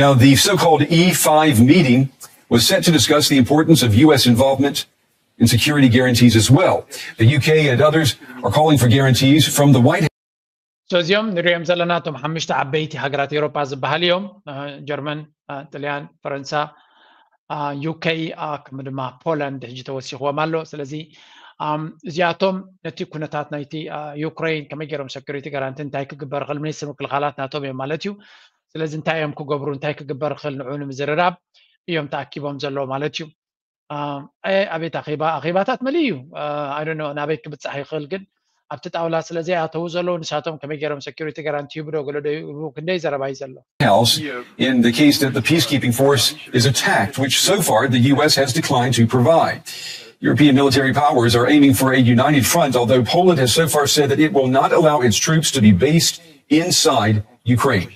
Now, the so called E five meeting was set to discuss the importance of U S involvement in security guarantees as well. The U K and others are calling for guarantees from the White House. So እዚኦም ንሪኦም ዘለና እቶም ሓሙሽተ ዓበይቲ ሃገራት ኤውሮጳ ዝበሃል እዮም። አ፣ ጀርመን፣ አ፣ ጥልያን፣ ፈረንሳ፣ አ፣ ዩ ኬ፣ አ፣ ከምኡ ድማ ፖላንድ ሕጂ ተወሲኽዎም ኣሎ። ስለዚ፣ ኣም፣ እዚኣቶም ነቲ ኩነታት ናይቲ፣ አ፣ ዩክሬን ከመይ ገይሮም ሰኩሪቲ ጋራንቲ እንታይ ክግበር ይኽእል፣ ሚኒስትሪ ምክልኻላት ናቶም እዮም ማለት እዩ። ስለዚ እንታይ እዮም ክገብሩ፣ እንታይ ክግበር ይኽእል ንዑ ንምዝርራብ እዮም ተኣኪቦም ዘለዉ ማለት እዩ። አ፣ ኣየ፣ ኣቤት ኣኼባ፣ ኣኼባታት መሊኡ እዩ። አ፣ I don't know ናበይ ክብጻሕ ይኽእል፣ ግን ኣብቲ ጣውላ ስለ ዘይኣተዉ ዘለዉ ንሳቶም ከመይ ገይሮም ሰኩሪቲ ጋራንቲ ይህቡ ዶ ገለ ዶ ይህቡ ክንደይ ዘረባ እዩ ዘሎ። House in the case that the peacekeeping force is attacked, which so far the U S has declined to provide. European military powers are aiming for a united front, although Poland has so far said that it will not allow its troops to be based inside Ukraine.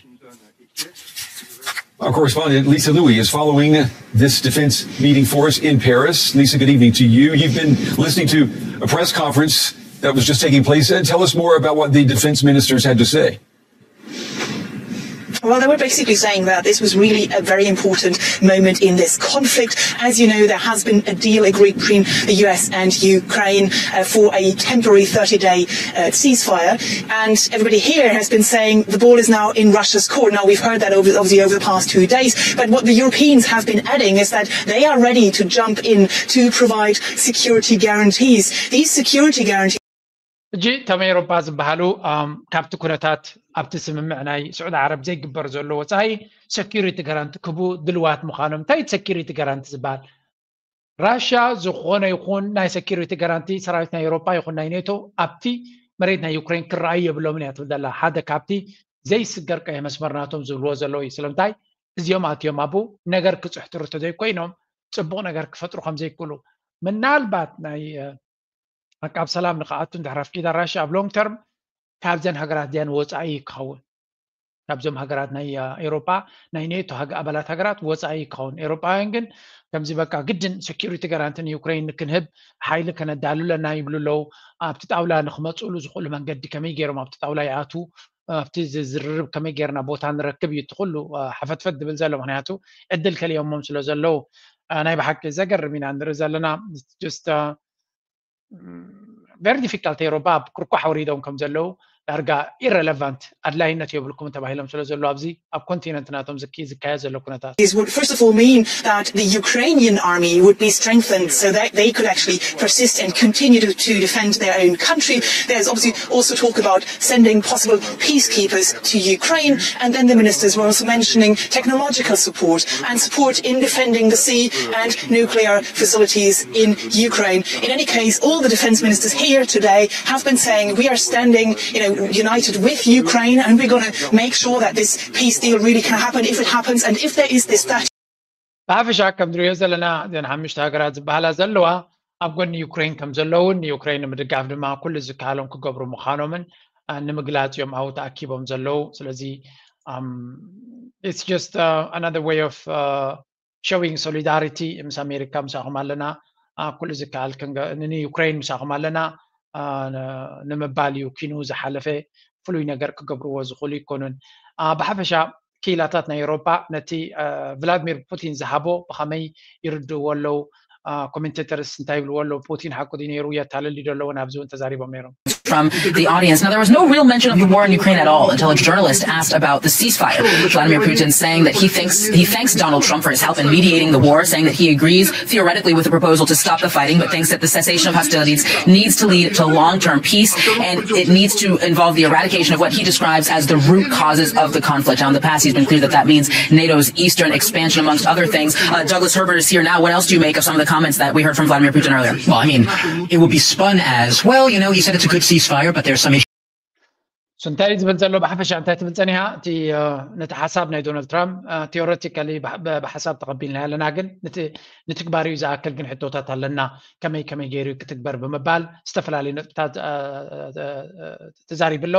Our correspondent Lisa Louie is following this defense meeting for us in Paris. Lisa, good evening to you. You've been listening to a press conference that was just taking place. Uh, tell us more about what the defense ministers had to say. Well, they were basically saying that this was really a very important moment in this conflict. As you know, there has been a deal agreed between the U S and Ukraine uh, for a temporary thirty-day uh, ceasefire. And everybody here has been saying the ball is now in Russia's court. Now, we've heard that over, obviously over the past two days. But what the Europeans have been adding is that they are ready to jump in to provide security guarantees. These security guarantees ሕጂ እቶም ኤውሮጳ ዝበሃሉ፣ ኣም፣ ካብቲ ኩነታት ኣብቲ ስምምዕ ናይ ስዑዲ ዓረብ ዘይግበር ዘሎ ወጻኢ ሰኪሪቲ ጋራንቲ ክህቡ ድልዋት ምዃኖም። እንታይ ሰኪሪቲ ጋራንቲ ዝበሃል? ራሽያ ዝኾነ ይኹን ናይ ሰኪሪቲ ጋራንቲ ሰራዊት ናይ ኤውሮጳ ይኹን ናይ ኔቶ ኣብቲ መሬት ናይ ዩክሬን ክረኣዩ የብሎምን እያ ትብል ዘላ። ሓደ ካብቲ ዘይስገር ቀይሕ መስመር ናቶም ዝብልዎ ዘለዉ እዩ። ስለምንታይ? እዚኦም ኣትዮም ኣብኡ ነገር ክጽሕትሩ እንተዘይኮይኖም ጽቡቕ ነገር ክፈጥሩ ከም ዘይክእሉ። ምናልባት ናይ፣ እ፣ በቃ ኣብ ሰላም ንክኣቱ እንድሕር ኣፍቂዳ ራሽያ ኣብ long term ካብዘን ሃገራት እዚኣን ወፃኢ ክኸውን፣ ካብዞም ሃገራት ናይ ኤሮጳ ናይ ኔቶ ኣባላት ሃገራት ወፃኢ ክኸውን። ኤሮጳውያን ግን ከምዚ በቃ ግድን security guarantee ንዩክሬን ክንህብ ሓይሊ ከነዳሉ ኣለና ይብሉ ኣለዉ። ኣብቲ ጣውላ ንክመፅእሉ ዝኽእሉ መንገዲ ከመይ ገይሮም ኣብቲ ጣውላ ይኣቱ፣ ኣብቲ ዝርርብ ከመይ ገይርና ቦታ ንረክብ እዩ እቲ ኩሉ ሓፈትፈት ዝብል ዘሎ። ምክንያቱ ዕድል ከልዮሞም ስለ ዘለዉ ናይ ብሓቂ ዘገርም ኢና ንርኢ ዘለና። Very difficult። ኤሮፓ ኣብ ክርኳሕ ወሪዶም ከም ዘለዉ ዳርጋ irrelevant፣ ኣድላይነት የብልኩም ተባሂሎም ስለ ዘለዉ ኣብዚ ኣብ ኮንቲነንት ናቶም ዝካየድ ዘሎ ኩነታት would first of all mean that the Ukrainian army would be strengthened so that they could actually persist and continue to, to defend their own country. There's obviously also talk about sending possible peacekeepers to Ukraine, and then the ministers were also mentioning technological support and support in defending the sea and nuclear facilities in Ukraine. In any case, all the defense ministers here today have been saying we are standing, you know, united with Ukraine, and we're going to make sure that this peace deal really can happen if it happens, and if there is this that ብሓፈሻ ከም ንሪኦ ዘለና እዘን ሓሙሽተ ሃገራት ዝበሃላ ዘለዋ ኣብ ጎኒ ዩክሬን ከም ዘለውን ንዩክሬን ንምድጋፍ ድማ ኩሉ ዝከኣሎም ክገብሩ ምዃኖምን ንምግላፅ እዮም ኣብኡ ተኣኪቦም ዘለዉ። ስለዚ it's just another way of showing solidarity። ምስ ኣሜሪካ ምሳኹም ኣለና፣ ኩሉ ዝከኣል ንዩክሬን ምሳኹም ኣለና ንምባል እዩ። ኪኑ ዝሓለፈ ፍሉይ ነገር ክገብርዎ ዝኽእሉ ይኮኑን። ብሓፈሻ ክኢላታት ናይ ኤውሮፓ ነቲ ቭላድሚር ፑቲን ዝሃቦ ብኸመይ ይርድእዎ ኣለዉ? ኮሜንቴተርስ እንታይ ይብልዎ ኣለዉ? ፑቲን ሓቁ ድዩ ነይሩ? የታልል ድዩ ኣለዎ? ናብዚ እውን ተዛሪቦም ነይሮም። From the audience. Now, there was no real mention of the war in Ukraine at all until a journalist asked about the ceasefire. Vladimir Putin saying that he thinks he thanks Donald Trump for his help in mediating the war, saying that he agrees theoretically with the proposal to stop the fighting, but thinks that the cessation of hostilities needs to lead to long-term peace, and it needs to involve the eradication of what he describes as the root causes of the conflict. Now, in the past, he's been clear that that means NATO's eastern expansion, amongst other things. Uh, Douglas Herbert is here now. What else do you make of some of the comments that we heard from Vladimir Putin earlier? Well, I mean, it will be spun as, well, you know, he said it's a good ceasefire, but there's some issues. እንታይ ዝብል ዘሎ ብሓፈሻ እንታይ ትብል ፀኒሃ? እቲ ነቲ ሓሳብ ናይ ዶናልድ ትራምፕ ቴዎሬቲካሊ ብሓሳብ ተቐቢልና ኣለና፣ ግን ንትግባሪኡ ዝኣክል ግን ሕቶታት ኣለና። ከመይ ከመይ ገይሩ ክትግበር ብምባል ዝተፈላለዩ ነጥብታት ተዛሪቡ ኣሎ።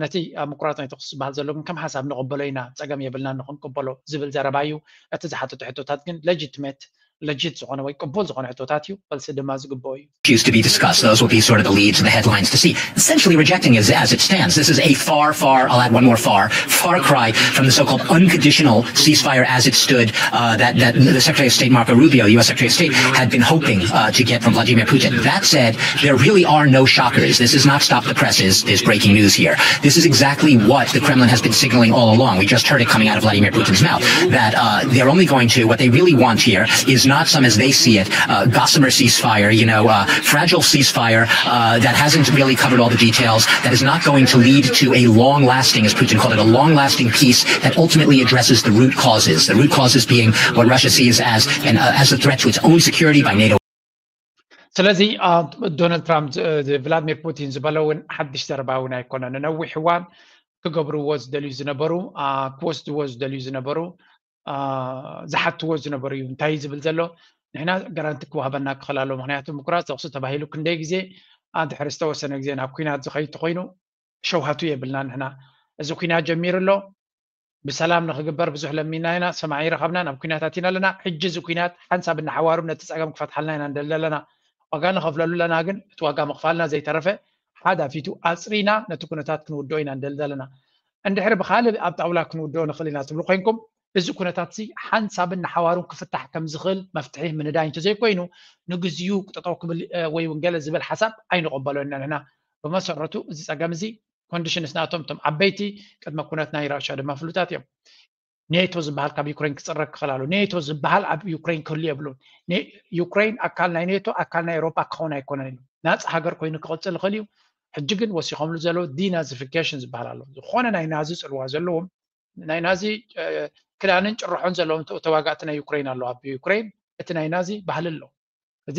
ነቲ ምቁራፅ ናይ ተኩሲ ዝበሃል ዘሎ ግን ከም ሓሳብ ንቕበሎ ኢና፣ ፀገም የብልና ንክንቅበሎ ዝብል ዘረባ እዩ። እቲ ዝሓተቶ ሕቶታት ግን ሌጂትሜት ሌጂት ዝኾነ ወይ ቅቡል ዝኾነ ሕቶታት እዩ። መልሲ ድማ ዝግብኦ እዩ። Issues to be discussed. Those will be sort of the leads and the headlines to see. Essentially rejecting it as it stands. This is a far, far, I'll add one more far, far cry from the so-called unconditional ceasefire as it stood uh, that, that the Secretary of State Marco Rubio, U S Secretary of State, had been hoping uh, to get from Vladimir Putin. That said, there really are no shockers. This is not stop the presses. There's breaking news here. This is exactly what the Kremlin has been signaling all along. We just heard it coming out of Vladimir Putin's mouth that uh, they're only going to, what they really want here is not some, as they see it, uh, gossamer ceasefire, you know, uh, fragile ceasefire uh, that hasn't really covered all the details, that is not going to lead to a long-lasting, as Putin called it, a long-lasting peace that ultimately addresses the root causes, the root causes being what Russia sees as, an, uh, as a threat to its own security by NATO. ስለዚ ዶናልድ ትራምፕ ቭላድሚር ፑቲን ዝበሎ እውን ሓድሽ ዘረባ እውን ኣይኮነን። ንነዊሕ እዋን ክገብርዎ ዝደልዩ ዝነበሩ፣ ክወስድዎ ዝደልዩ ዝነበሩ፣ ዝሓትዎ ዝነበሩ እዩ። እንታይ ዝብል ዘሎ? ንሕና ጋራንቲ ክወሃበና ክኽእል ኣለዎ። ምክንያቱ ምቁራፅ ተኩሲ ተባሂሉ ክንደይ ግዜ ድሕሪ ዝተወሰነ ግዜ ናብ ኩናት ዝኸይድ ተኮይኑ ሸውሃቱ የብልና። ንሕና እዚ ኩናት ጀሚሩ ኣሎ፣ ብሰላም ንክግበር ብዙሕ ለሚና ኢና፣ ሰማዒ ረኸብና፣ ናብ ኩናት ኣቲና ኣለና። ሕጂ እዚ ኩናት ሓንሳብ እናሓዋሩ ነቲ ፀገም ክፈትሓልና ኢና ንደሊ ዘለና። ዋጋ ንኸፍለሉ ኣለና፣ ግን እቲ ዋጋ ምኽፋልና ዘይተረፈ ሓዳፊቱ ኣፅሪና ነቲ ኩነታት ክንውድኦ ኢና ንደሊ ዘለና። እንድሕሪ ብካልእ ኣብ ጣውላ ክንውድኦ ንኽእል ኢና ትብሉ ኮይንኩም፣ እዚ ኩነታት እዚ ሓንሳብን ንሓዋሩን ክፍታሕ ከም ዝኽእል መፍትሒ ምንዳይ እንተዘይኮይኑ፣ ንግዚኡ ጠጠው ክብል ወይ እውን ገለ ዝብል ሓሳብ ኣይንቕበሎ ኢና ንሕና። ብመሰረቱ እዚ ፀገም እዚ ኮንዲሽንስ ናቶም እቶም ዓበይቲ ቅድመ ኩነት ናይ ራሻ ድማ ፍሉጣት እዮም። ኔቶ ዝበሃል ካብ ዩክሬን ክፅረግ ክኽእል ኣሎ። ኔቶ ዝበሃል ኣብ ዩክሬን ክህሉ የብሉን። ዩክሬን ኣካል ናይ ኔቶ ኣካል ናይ ኤውሮፓ ክኸውን ኣይኮነን ኢሉ ናፃ ሃገር ኮይኑ ክቕፅል ይኽእል እዩ። ሕጂ ግን ወሲኾምሉ ዘለዉ ዲናዚፊኬሽን ዝበሃል ኣሎ። ዝኾነ ናይ ናዚ ፅልዋ ዘለዎም ናይ ናዚ ክዳንን ጭርሖን ዘለዎም ተዋጋእቲ ናይ ዩክሬን ኣለዉ። ኣብ ዩክሬን እቲ ናይ ናዚ ባህሊ ኣሎ። እዚ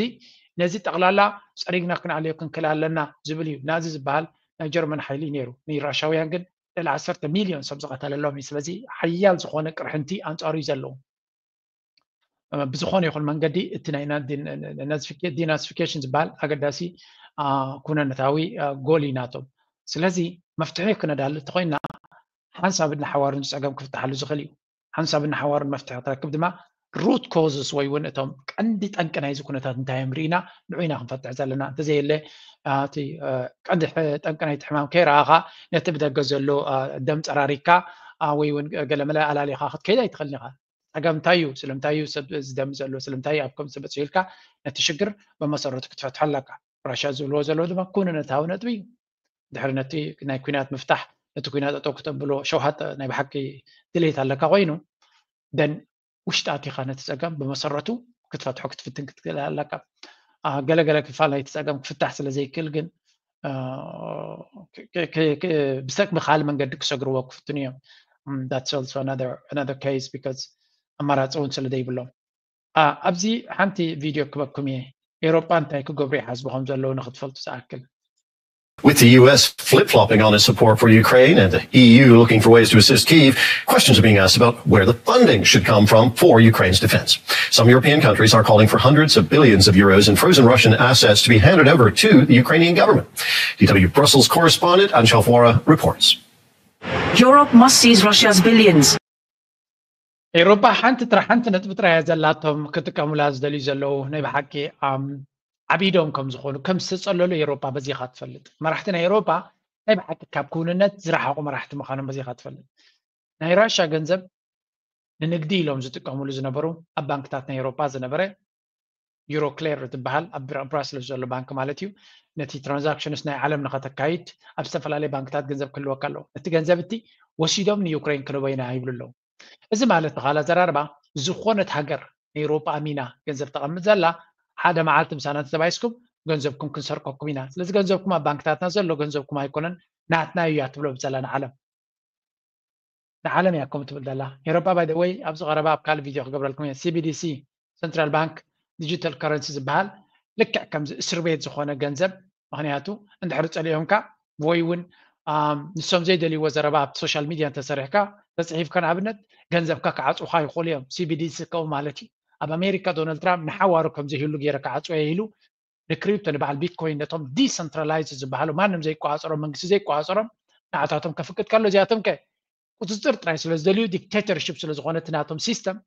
ነዚ ጠቕላላ ፀሪግና ክንኣልዮ ክንክእል ኣለና ዝብል እዩ። ናዚ ዝበሃል ናይ ጀርመን ሓይሊ እዩ ነይሩ። ንራሻውያን ግን ልዕሊ ዓሰርተ ሚልዮን ሰብ ዝቐተለሎም እዩ። ስለዚ ሓያል ዝኾነ ቅርሕንቲ ኣንፃሩ እዩ ዘለዎም። ብዝኾነ ይኹን መንገዲ እቲ ናይ ዲናሲፊኬሽን ዝበሃል ኣገዳሲ ኩነነታዊ ጎል እዩ ናቶም። ስለዚ መፍትሒ ክነዳሊ እንተኮይና ሓንሳብ እናሓዋሩን ፀገም ክፍትሓሉ ዝኽእል እዩ። ሓንሳብ እናሓዋሩን መፍትሒ ክትረክብ ድማ ሩት ኮዝስ ወይ እውን እቶም ቀንዲ ጠንቂ ናይዚ ኩነታት እንታይ እዮም ርኢና ንዑ ኢና ክንፈትሕ ዘለና። እንተዘየለ እቲ ቀንዲ ጠንቂ ናይቲ ሕማም ከይረኣኻ ነቲ ብደገ ዘሎ ደም ፀራሪካ ወይ እውን ገለመለ ኣላሊኻ ክትከይድ ኣይትኽእልን ኢኻ። ፀገም እንታይ እዩ? ስለምንታይ እዩ ሰብ ዝደም ዘሎ? ስለምንታይ እዩ ኣብ ከምዚ በፂሑ ኢልካ ነቲ ሽግር ብመሰረቱ ክትፈትሖ ኣለካ። ራሻ ዝብልዎ ዘለዉ ድማ ኩነነታዊ ነጥቢ እዩ። ድሕሪ ነቲ ናይ ኩናት ምፍታሕ ነቲ ኩናት ጠጠው ክተብሎ ሸውሃት ናይ ብሓቂ ድሌት ኣለካ ኮይኑ ደን ውሽጢ ኣቲኻ ነቲ ፀገም ብመሰረቱ ክትፈትሖ ክትፍትን ክትክእል ኣለካ። ገለገለ ክፋል ናይቲ ፀገም ክፍታሕ ስለ ዘይክእል ግን ብሰክ ብካል መንገዲ ክሰግርዎ ክፍትኑ እዮም። That's also another case because ኣማራፂ እውን ስለ ዘይብሎም። ኣብዚ ሓንቲ ቪድዮ ክበኩም እየ። ኤሮጳ እንታይ ክገብሩ ይሓስቡ ከም ዘለዉ ንክትፈልጡ ዝኣክል። With the U S flip-flopping on its support for Ukraine and the E U looking for ways to assist Kyiv, questions are being asked about where the funding should come from for Ukraine's defense. Some European countries are calling for hundreds of billions of euros in frozen Russian assets to be handed over to the Ukrainian government. D W Brussels correspondent Anshel Fora reports. Europe must seize Russia's billions. ኤሮፓ ሓንቲ ጥራ ሓንቲ ነጥቢ ጥራይ እያ ዘላቶም ክጥቀሙላ ዝደልዩ ዘለዉ። ናይ ብሓቂ ዓቢዶም ከም ዝኾኑ ከም ዝተጸለሉ ኤሮፓ በዚኻ ትፈልጥ። መራሕቲ ናይ ኤሮፓ ናይ ብሓቂ ካብ ክውንነት ዝረሓቑ መራሕቲ ምዃኖም በዚኻ ትፈልጥ። ናይ ራሻ ገንዘብ ንንግዲ ኢሎም ዝጥቀሙሉ ዝነበሩ ኣብ ባንክታት ናይ ኤሮፓ ዝነበረ ዩሮክሌር ዝበሃል ኣብ ብራስልስ ዘሎ ባንክ ማለት እዩ። ነቲ ትራንዛክሽንስ ናይ ዓለም ንኸተካይድ ኣብ ዝተፈላለየ ባንክታት ገንዘብ ክህልወካ ኣለዎ። ነቲ ገንዘብ እቲ ወሲዶም ንዩክሬን ክንህቦ ኢና ይብሉ ኣለዉ። እዚ ማለት ብኻል ኣዘራርባ ዝኾነት ሃገር ንኤውሮጳ ኣሚና ገንዘብ ተቐምጥ ዘላ ሓደ መዓልቲ ምሳና እንተተባይስኩም ገንዘብኩም ክንሰርቀኩም ኢና። ስለዚ ገንዘብኩም ኣብ ባንክታትና ዘሎ ገንዘብኩም ኣይኮነን ናትና እዩ እያ ትብሎ ብዘላ ንዓለም። ንዓለም እያ ከምኡ ትብል ዘላ። ኤውሮጳ by the way ኣብዚ ቀረባ ኣብ ካልእ ቪድዮ ክገብረልኩም እየ። C B D C Central Bank Digital Currency ዝበሃል ልክዕ ከምዚ እስር ቤት ዝኾነ ገንዘብ ምኽንያቱ እንድሕሪ ጸሊኦምካ ወይ እውን ንሶም ዘይደልይዎ ዘረባ ኣብቲ ሶሻል ሚድያ እንተሰሪሕካ ተፅሒፍካ ንኣብነት ገንዘብካ ክዓፅውካ ይኽእሉ እዮም። C B D C ከምኡ ማለት እዩ። ኣብ ኣሜሪካ ዶናልድ ትራምፕ ንሓዋሩ ከም ዘይህሉ ገይረ ክዓፅወ ኢሉ ንክሪፕቶ ንበዓል ቢትኮይን ነቶም ዲሰንትራላይዝ ዝበሃሉ ማንም ዘይቆፃፀሮም መንግስቲ ዘይቆፃፀሮም ንዓታቶም ከፍቅድ ከሎ እዚኣቶም ከ ቁፅፅር ጥራይ ስለ ዝደልዩ ዲክቴተርሽፕ ስለ ዝኾነ እቲ ናቶም ሲስተም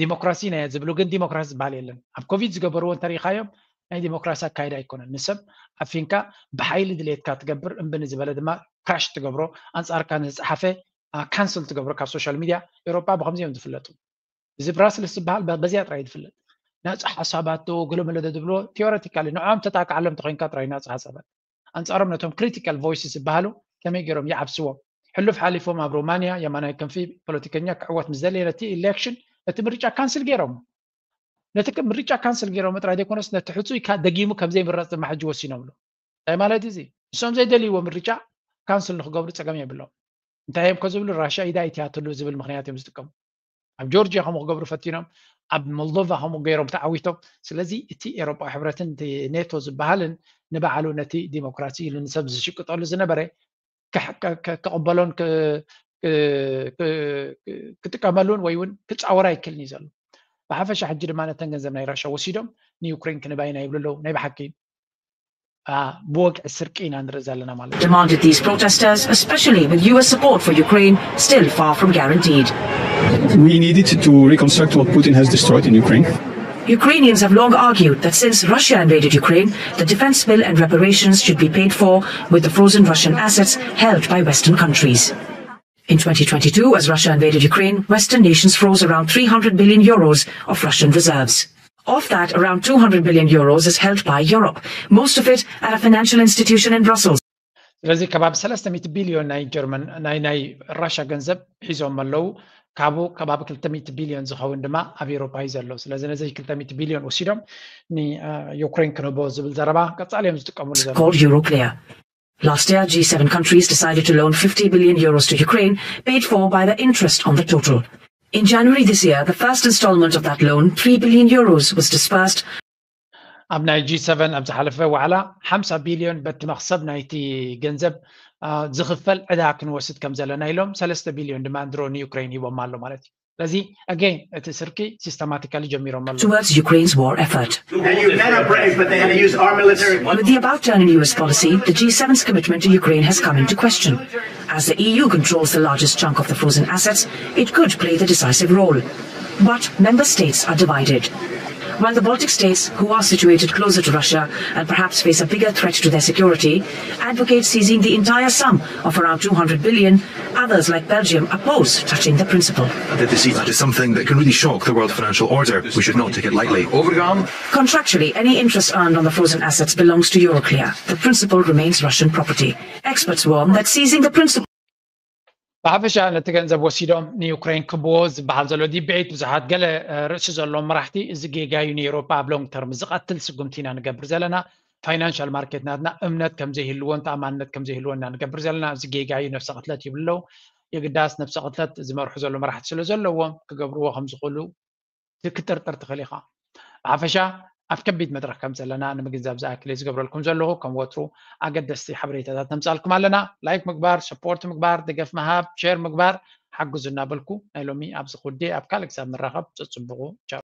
ዲሞክራሲ ኢና ዝብሉ ግን ዲሞክራሲ ዝበሃል የለን። ኣብ ኮቪድ ዝገበርዎ እንተሪኢኻዮም ናይ ዲሞክራሲ ኣካይዳ ኣይኮነን። ንሰብ ዓፊንካ ብሓይሊ ድሌትካ ትገብር እምቢ ንዝበለ ድማ ክራሽ ትገብሮ ኣንፃርካ ንዝፀሓፈ ካንስል ትገብሮ ካብ ሶሻል ሚድያ። ኤውሮጳ ብከምዚ እዮም ዝፍለጡ። እዚ ብራስልስ ዝበሃል በዚኣ ጥራይ ዝፍለጥ ናፃ ሓሳባት ዶ ገለመለ ዶ ዝብልዎ ቴዎሬቲካሊ ንዕኦም ተጣቅዓሎም እንተኮይንካ ጥራይ ናፃ ሓሳባት ኣንፃሮም ነቶም ክሪቲካል ቮይስስ ዝበሃሉ ከመይ ገይሮም ይዓብስዎም። ሕሉፍ ሓሊፎም ኣብ ሮማንያ የማናይ ክንፊ ፖለቲከኛ ክዕወት ምስ ደለየ ነቲ ኢሌክሽን ነቲ ምርጫ ካንስል ገይሮም ነቲ ምርጫ ካንስል ገይሮም ጥራይ ዘይኮነስ ነቲ ሕፁይ ደጊሙ ከም ዘይምረፅ ድማ ሕጂ ወሲኖምሉ። እንታይ ማለት እዚ ንሶም ዘይደልይዎ ምርጫ ካንስል ንክገብሩ ፀገም የብሎም። እንታይ እዮም ከዝብሉ ራሻ ኢዳ ኣይትያትሉ ዝብል ምክንያት እዮም ዝጥቀሙ። ኣብ ጆርጅያ ከምኡ ክገብሩ ፈቲኖም ኣብ ሞልዶቫ ከምኡ ገይሮም ተዓዊቶም። ስለዚ እቲ ኤሮጳዊ ሕብረትን እቲ ኔቶ ዝበሃልን ንባዕሉ ነቲ ዲሞክራሲ ኢሉ ንሰብ ዝሽቅጠሉ ዝነበረ ክቕበሎን ክጥቀመሉን ወይ እውን ክፃወር ኣይክልን እዩ ዘሎ። ብሓፈሻ ሕጂ ድማ ነተን ገንዘብ ናይ ራሻ ወሲዶም ንዩክሬን ክንባይና ይብሉ ኣለዉ። ናይ ብሓቂ ብወግዒ ስርቂ ኢና ንርኢ ዘለና ማለት እዩ። Demanded these protesters, especially with U S support for Ukraine still far from guaranteed. We needed to reconstruct what Putin has destroyed in Ukraine. Ukrainians have long argued that since Russia invaded Ukraine, the defense bill and reparations should be paid for with the frozen Russian assets held by Western countries. In twenty twenty-two, as Russia invaded Ukraine, Western nations froze around three hundred billion euros of Russian reserves. Of that, around two hundred billion euros is held by Europe, most of it at a financial institution in Brussels. ስለዚ ከባቢ ሰለስተ ሚእቲ ቢልዮን ናይ ጀርመን ናይ ናይ ራሻ ገንዘብ ሒዞም ኣለዉ። ካብኡ ከባቢ ክልተ ሚእቲ ቢልዮን ዝኸውን ድማ ኣብ ኤውሮጳ እዩ ዘሎ። ስለዚ ነዚ ክልተ ሚእቲ ቢልዮን ወሲዶም ንዩክሬን ክንህቦ ዝብል ዘረባ ቀጻሊ እዮም ዝጥቀምሉ ዘለዉ። Called Euroclear. Last year, G seven countries decided to loan fifty billion euros to Ukraine, paid for by the interest on the total. In January this year, the first installment of that loan, three billion euros, was disbursed. ኣብ ናይ ጂ ሰቨን ኣብ ዝሓለፈ ዋዕላ ሓምሳ ቢልዮን በቲ መኽሰብ ናይቲ ገንዘብ ዝኽፈል ዕዳ ክንወስድ ከም ዘለና ኢሎም ሰለስተ ቢልዮን ድማ ድሮ ንዩክሬን ሂቦማ ኣሎ ማለት እዩ። ስለዚ again እቲ ስርቂ systematically ጀሚሮም ኣለዉ። Towards Ukraine's war effort. And you men are brave, but they had to use our military. With the About Turn in U S policy, the G seven's commitment to Ukraine has come into question. As the E U controls the largest chunk of the frozen assets, it could play the decisive role. But member states are divided. While the Baltic states, who are situated closer to Russia and perhaps face a bigger threat to their security, advocate seizing the entire sum of around two hundred billion, others like Belgium oppose touching the principle. That deceit is something that can really shock the world financial order. We should not take it lightly. Overgaan. Contractually, any interest earned on the frozen assets belongs to Euroclear. The principle remains Russian property. Experts warn that seizing the principle ብሓፈሻ ነቲ ገንዘብ ወሲዶም ንዩክሬን ክብዎ ዝበሃል ዘሎ ዲቤት ብዙሓት ገለ ርእሲ ዘለዎም መራሕቲ እዚ ጌጋ እዩ ንኤውሮፓ ኣብ long term ዝቐትል ስጉምቲ ኢና ንገብር ዘለና። ፋይናንሻል ማርኬት ናትና እምነት ከም ዘይህልዎን ተኣማንነት ከም ዘይህልዎን ኢና ንገብር ዘለና። እዚ ጌጋ እዩ፣ ነብሰ ቅትለት ይብሉ ኣለዉ። የግዳስ ነብሰ ቅትለት ዝመርሑ ዘሎ መራሕቲ ስለ ዘለዎም ክገብርዎ ከም ዝኽእሉ ክትጥርጥር ትኽእል ኢኻ። ብሓፈሻ ኣብ ከቢድ መድረኽ ከም ዘለና ንምግንዛብ ዝኣክል እየ ዝገብረልኩም ዘለኹ። ከም ወትሩ ኣገደስቲ ሓበሬታታት ነምጻልኩም ኣለና። ላይክ ምግባር፣ ሰፖርት ምግባር፣ ደገፍ ምሃብ፣ ሼር ምግባር ሓግዙ እናበልኩ ናይ ሎሚ ኣብዚ ክውዴ፣ ኣብ ካልእ ክሳብ ንራኸብ ጸጽብቑ። ቻው።